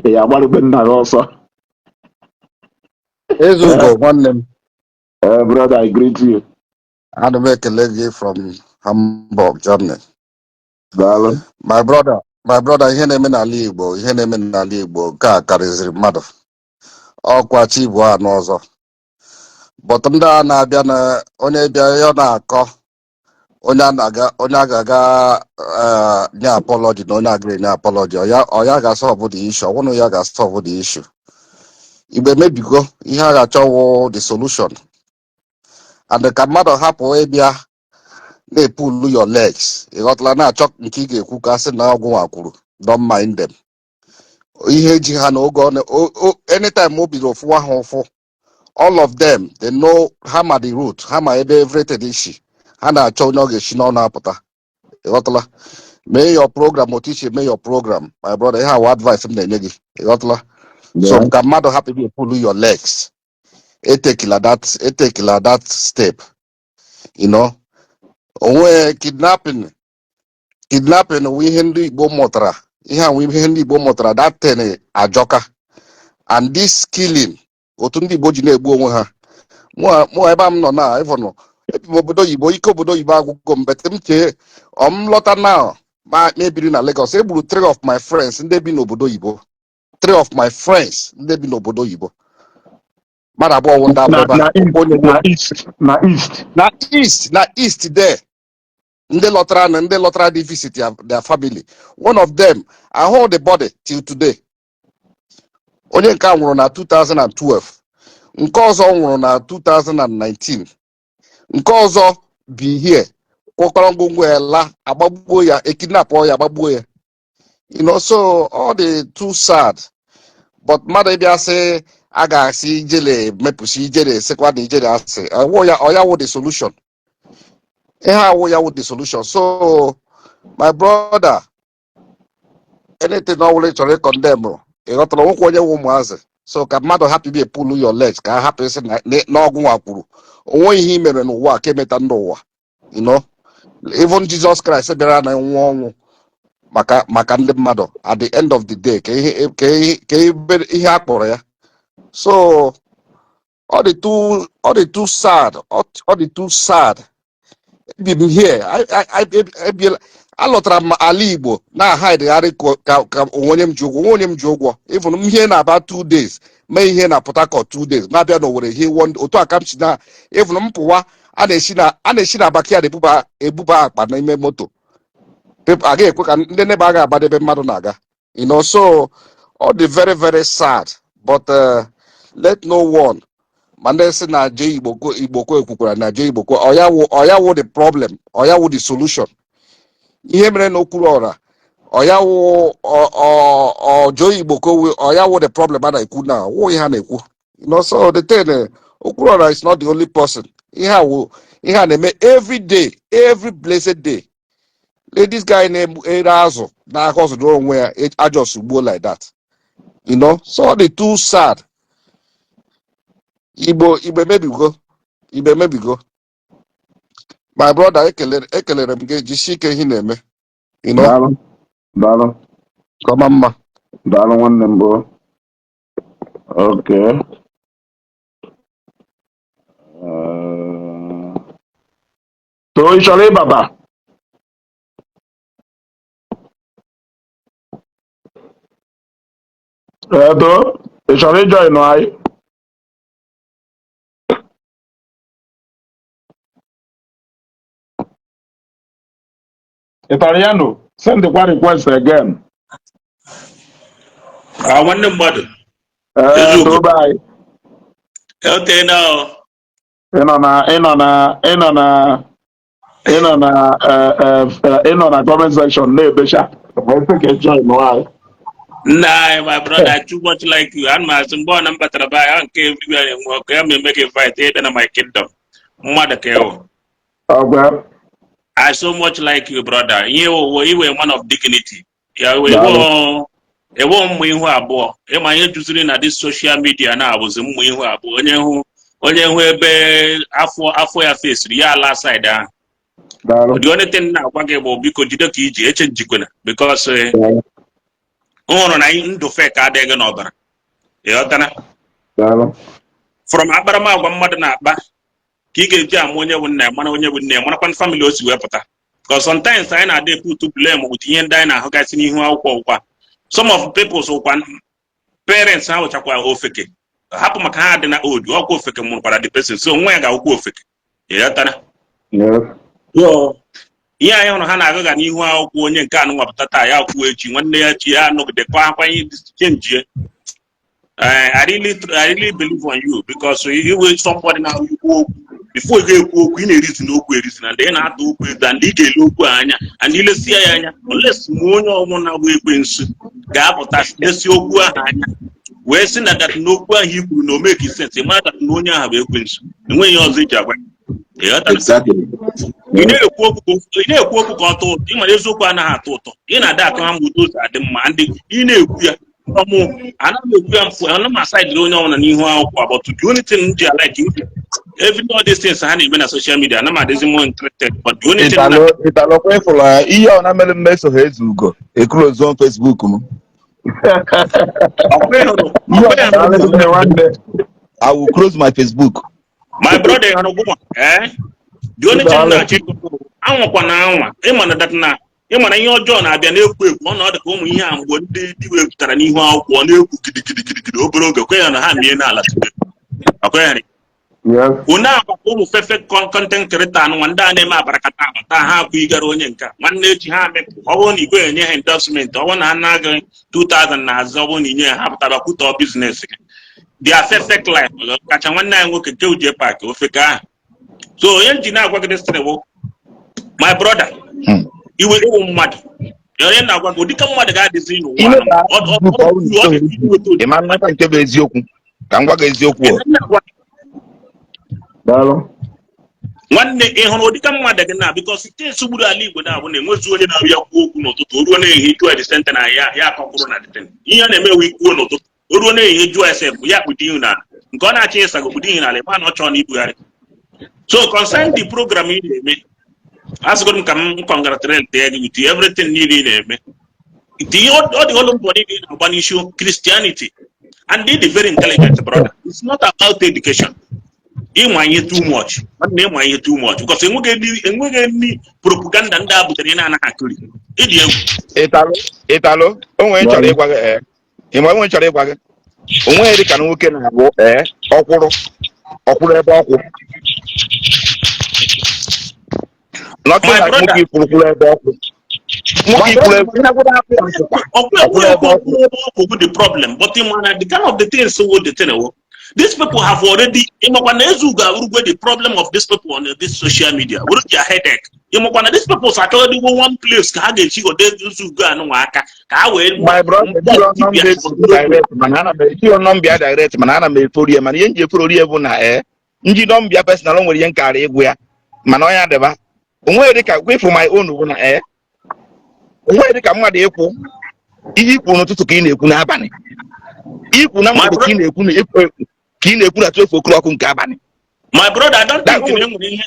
S2: Ya agbarube nna gị ọsọ.
S12: Ezugo nwanne m.
S2: Brother, I greet you.
S12: Ana m ekele gị from Hamburg, Germany.
S2: Daalụ.
S12: My brother, my brother, ihe na-eme n'ala Igbo, ihe na-eme n'ala Igbo nke a karịziri mmadụ. Ọkwa chi bụ anụ ọzọ. But ndị a na-abịa na onye bịa ya ọ na-akọ onye a na-aga onye a ga-aga nye apology na onye agaghị enye apology ọ ya ga-solve the issue, ọ bụrụ ya ga-solve the issue. Igbo emebigo ihe a ga-achọ wụ the solution and ka mmadụ hapụ ịbịa na-epulu your legs, ị ghọtala, na-achọ nke ị ga-ekwu ka sị na ọgwụ nwa kwuru. Don't mind them. Ihe ji ha n'oge ọ anytime o bidoro fụwa ha ụfụ, all of them, they know ha ma the root, ha ma ebe everything isi ha na-achọ onye ọ ga-esi n'ọnụ apụta, ịghọtala. Mee your program otu isi mee your program, my brother. Ihe awa advice m na-enye gị, ịghọtala. So ka mmadụ hapụ ịbịa pull your legs, etekila that step. Onwe kidnapping wụ ihe ndị Igbo mụtara, ihe a wụ ihe ndị Igbo mụtara. That thing ajọka. And this killing, otu ndị Igbo ji na-egbu onwe ha, mụ ebe a m nọ na ịvọnụ ebi m obodo oyibo, ike obodo oyibo agwụgo m bete m chee ọ m lọta na ma mebiri na Lagos. Egburu three of my friends ndị bi n'obodo oyibo, three of my friends ndị bi n'obodo oyibo, mmadụ abụọ wụ ndị
S5: na
S12: Abịrịba.
S5: Na east.
S12: Onye
S5: Na east, na east.
S12: Na east, na east there. Ndị lọtara na ndị lọtara dị visit their family, one of them ahụ the body till today. Onye nke a nwụrụ na 2012, nke ọzọ nwụrụ na 2019, nke ọzọ bi here kwụkọrọ ngwongwo ya la, agbagbuo ya, ekidnapụ ya, agbagbuo ya. So all the too sad, but mmadụ ịbịa sị a ga-asị ijele mepụsị ijele, sịkwa na ijele asị ọwụ ya, ọ ya wụ the solution. Ihe awụ ya wụ the solution. So my brother, anything ọ bụla ị chọrọ ịcondemn, ị ghọtara, nwekwa onye nwe ụmụazị. So ka mmadụ hapụ ịbịa pull your legs, ka ha hapụ ịsị na n'ọgwụ nwa kwuru onwe ihe i mere n'ụwa ka emeta ndị ụwa. Even Jesus Christ bịara na nwụọ ọnwụ maka ndị mmadụ. At the end of the day, ka ihe a kpọrọ ya. So ọ dị too sad, ọ dị too sad. Ebi m here, ebiela alọtara m ala Igbo na hidegharị ka onwe onye m ji ụgwọ, onwe onye m ji ụgwọ. Even m ihe na about 2 days mee ihe na Port Harcourt, 2 days na-abịa n'Owerri ihe one otu a ka m si na even m pụwa, a na-esi na backyard ebuba akpa n'ime moto. People agaghị ekwe ka ndị nebe agha agbadebe mmadụ na-aga. So ọ dị very very sad, but let no one, ma ndị sị na je Igbo ko ekwukwara na je Igbo ko ọya wụ the problem, ọya wụ the solution. Ihe mere na Okwuluọra, ọya wụ ọjọ Igbo ko ọya wụ the problem a na-ekwu na wụ ihe a na-ekwu. So the thing, Okwuluọra is not the only person. Ihe a wụ ihe a na-eme every day, every blessed day. This guy na-ere azụ n'aka ọzụrụ onwe ya ajọs gbuo like that. So ọ dị too sad. Igbo emebigo, Igbo emebigo. My brother, ekelere m gị, jisie ike ihe ị na-eme.
S2: Daalụ, daalụ.
S12: Kọma mma.
S2: Daalụ nwanne m bụ. Okay. So ị chọrọ ịbata? Edo, ị chọrọ ịjoin anyị? Italiano, sendkwa request again.
S13: Ah, nwanne mmadụ.
S2: Ee,
S13: Eziokwu.
S2: tobe anyị.
S13: Okay, now.
S2: Ị nọ na ị nọ na comment section na-ebecha. Wee sị ka ị join anyị.
S13: Nna anyị, my brother, I too much like you. Ana m asị mgbe ọ na m batara be anyị, nke everywhere na-enwe ọkụ ya ma eme gị invite ịbịa na my kingdom. Mmadụ ka ịwụ.
S2: Ọgwa.
S13: I so much like you, brother. Ihe owo iwe man of dignity. Ya ewo
S2: Daalụ.
S13: Ewo mmụ ihu abụọ. Ịma ihe juziri na this social media na-abụzi mmụ ihu abụọ. Onye hụ ebe afọ ya fesiri ya ala side ahụ.
S2: Daalụ.
S13: The only thing na-agwa gị bụ biko jide ka iji eche njikwana because
S2: Daalụ.
S13: m hụrụ na ndụ fake adịghị n'ọbara. Ị ghọtara?
S2: Daalụ.
S13: From akparamagwa mmadụ na-akpa ka ị ga-eji ama onye bụ nna ya, mara onye bụ nne ya, marakwa family o si wee pụta, because sometimes anyị na-adị put blame with ihe ndị anyị na-ahụgasị n'ihu akwụkwọ. Ụkwa some of people ụkwa parents ha wụchakwa ofeke. Hapụ maka ha dị na old, ọkwa ofeke mụrụkwara the person, so nwa ya ga-awụkwa ofeke. Ịghọtara?
S14: Yes.
S13: Ihe anyị hụrụ ha na-agaga n'ihu akwụkwọ, onye nke anụ nwapụta taa, ya kwuo echi, nwanne ya chi ya anọgidekwa akwanye chenjie. I really believe on you because you will somebody na ikwu okwu before ị ga-ekwu okwu, ị na-erizi n'okwu erizi na ndị ị na-ata okwu edo and ị ga-ele okwu a anya and ilesia ya anya, unless ma onye ọbụla bụ ekwensu ga-apụta lesi okwu ahụ anya wee sị na that n'okwu ahụ i kwuru na o make sense, ị mara that na onye ahụ bụ ekwensu. Enweghị ihe ọzọ iji agwa ya. Ị ghọtara?
S14: Exactly.
S13: Ị na-ekwu okwu ka ọ tọọ ụtọ. Ị mara eziokwu anaghị atọ ụtọ. Ị na-ada akụ ha mgbe ụzọ adị mma ndị ị na-ekwu ya. Ọmụ anaghị m ekwu ya mfụ, ana m asaidịrị onye ọbụla n'ihu akwụkwọ, but the only thing m ji like every all these things ha na-eme na social media, ana m adịzi more interested, but the only thing na
S15: Ịtalụ ịtalụ kwa ịfụrụ ya ihe ọ na mere mmeso ha Ezeugo eclose on Facebook m.
S13: Ọkwa ị hụrụ
S15: Ihe
S13: ọkwa
S15: ọ
S13: ị
S15: na
S13: hụrụ
S15: mere mmeso I will close my Facebook.
S13: My brother, ị hụrụ gụnwa, eh, the only thing m na-achọ ịgwa gị bụ, anwakwa na anwa ịma na that na ịma na ihe ọjọọ na-abịa na-ekwo ekwo, ọ na ọ dị ka ụmụ ihe a mgbe ndị dị wepụtara n'ihu akwụkwọ na-ekwu gidigidi gidigidi, obere oge kwe ya na ha mie n'ala tupu ọkwa ya.
S14: Yes.
S13: One akwa ụmụ fefe content creator anụnwa, ndị a na-eme abarakata abata ha akwụ igara onye nka nwanne echi ha mepụ. Ọ bụrụ na igwe enye ha endorsement, ọ bụrụ na ha na-agaghị 2000 na azụ, ọ bụrụ na inye ha, ha pụtara kwutọọ business gị. Their fake life kacha nwanne anyị nwoke nke Uche Park ofeke ahụ. So onye m ji na-agwa gị this thing bụ, my brother, iwe ịwụ mmadụ, onye na-agwa gị ụdịka mmadụ ga-adịzi n'ụwa
S15: Ime
S13: anụ.
S15: ka
S13: Ọ
S15: Facebook ọ bụrụ
S13: ọ dị inweta ụdị
S15: ị ma nnata nke bụ eziokwu, ka m gwa gị eziokwu o.
S13: na-agwa gị.
S14: Daalụ.
S13: Nwanne, ị hụrụ ụdịka mmadụ gị na because things gburu ala Igbo na-abụ na enwezi onye na-abịa kwuo okwu n'ụtụtụ, o ruo n'ehihie jụọ the same na ya ya akọkwuru na the ihe a na-eme ewe ikwuo n'ụtụtụ, o ruo n'ehihie jụọ ese ya kpudo ihu n'ala nke ọ na-achọ ịsa gị kpudo ihu n'ala, ịma na ọ chọọ na ibugharị. So concern the program ị na-eme, asịgoro m ka m congratulate gị with everything niile ị na-eme. The ọ dị olu mbọ niile ị na-agba n'isi Christianity and dị very intelligent, brother. It's not about education. Ịma ihe too much, nwanne, ịma ihe too much because enweghị ndị propaganda ndị a butere ị na-anaghị akụri ịdị egwu.
S15: Ịtalụ ịtalụ o nwere chọrọ ịgwa gị, ee, ịma onwe chọrọ ịgwa gị onweghị dị ka na nwoke na-abụ, ee, ọkwụrụ ọkwụrụ ebe ọkwụ nothing
S13: My
S15: like
S13: brother.
S15: Nwoke ikwurukwuru ebe ọkwụ, nwoke ikwuru ebe
S13: ọkwụ
S15: ọkwụrụ ebe ọkwụ.
S13: Ebe ọkwụ bụ the problem, but ịma na the kind of the things wo the thing wo these people have already, ịmakwa na Ezeugo awurugwe the problem of these people on this social media were their headache. Ịmakwa na these people achọghịdịgwo one place ka ha ga-echi gode Ezeugo anụnwa aka ka ha wee
S15: My brother, ejiro nọmba Ezeugo direct, mana ana m ejiro nọmba ya direct, mana ana m efori ya, mana ihe m ji efori ya bụ na, ee, nji nọmba ya personal, o nwere ihe nkara ịgwụ ya, mana ọnya dịba onweghị dịka gwefu my own bụ na, ee, onweghị dịka mmadụ ịkwụ ihe ikwu n'ụtụtụ ka ị na-ekwu n'abalị, ikwu na mgbede ka ị na-ekwu na ka ị na-ekwu na 12 o'clock nke abalị.
S13: My brother, I don't think na enwere ihe,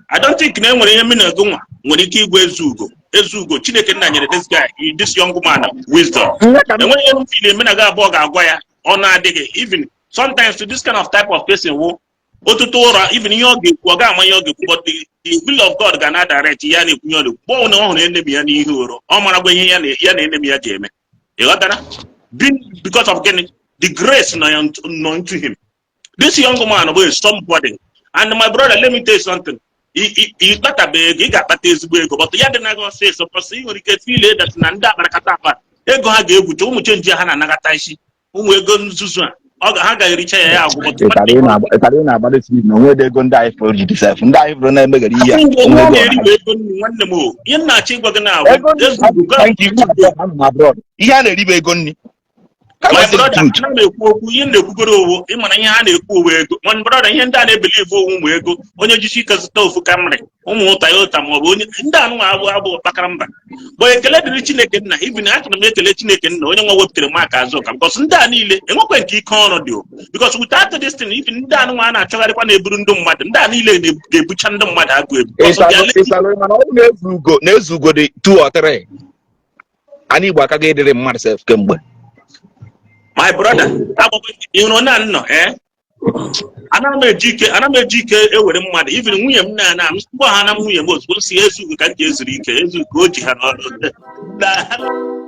S13: I don't think na enwere ihe mụ na gị nwa nwere ike igwe Ezeugo. Ezeugo, Chineke nna nyere this guy, this young man, wisdom. Enweghị ihe m feel eme na gị abụọ ga-agwa ya ọ na-adịghị. Even sometimes to this kind of type of person wo ụtụtụ ụra, even ihe ọ ga-ekwu, ọ ga-ama ihe ọ ga-ekwu, but the will of God ga na direct ya na-ekwu ihe ọ na-ekwu. Mgbe ọ na ọ hụrụ enemy ya n'ihe ụrọ, ọ maragwa ihe ya na enemy ya ga-eme. Ị ghọtara? Because of gịnị? The grace nọ ya nọ into him. This young man bụ somebody. And my brother, let me tell you something. Ị kpatabe ego, ị ga-akpata ezigbo ego, but ya dị naghị ọsịsọ pọsị. Ị nwere ike feel that na ndị akparakata akpa ego ha ga-egwuche ụmụ change ha na-anagata isi ụmụ ego nzuzu a ha ga-ericha ya ya agwụ, but
S15: Ịtara ị na-agbalị speed na onwe ego ndị anyị fụrụ jiri sef, ndị anyị fụrụ na-emeghere ihe a
S13: asị gị
S15: onwe
S13: onwe
S15: ego
S13: na-eri
S15: ọ
S13: bụ ego nri, nwanne m o. Ihe m na-achọ ịgwa gị na
S15: ego nri.
S13: Ezeugo
S15: Thank you. Anọ m abroad, ihe a na-eri bụ ego nri ka
S13: My
S15: gwazi the
S13: brother,
S15: truth.
S13: ana m ekwu okwu ihe m na-ekwugoro owo. Ịmana ihe ha na-ekwu owo ego, my brother, ihe ndị a na-ebelieve owu ụmụ ego, onye jisi ike zụta ofu Camry, ụmụ Toyota, maọbụ onye ndị anụnwa abụ kpakara mba bụ ekele dịrị Chineke nna. Even achọrọ m ekele Chineke nna onye nwa wepụtara Mark Azuka, because ndị a niile enwekwe nke ike ọrụ dị o, because without this thing, even ndị anụnwa a na-achọgharịkwa na-eburu ndị mmadụ, ndị a niile ga-ebucha ndị mmadụ agụ ebu because of their
S15: Ịtalụ ịtalụ mana ọ bụ na Ezeugo na Ezeugo dị 2 or 3 ana Igbo aka ga-edere mmadụ sef kemgbe.
S13: My brother, agbago ịhụrụ na nnọ, eh, ana m eji ike ewere mmadụ. Even nwunye m na na m gwa ha na nwunye m ozugbo si Ezeugo ka m ji ezuru ike. Ezeugo o ji ha n'ọrụ. Na-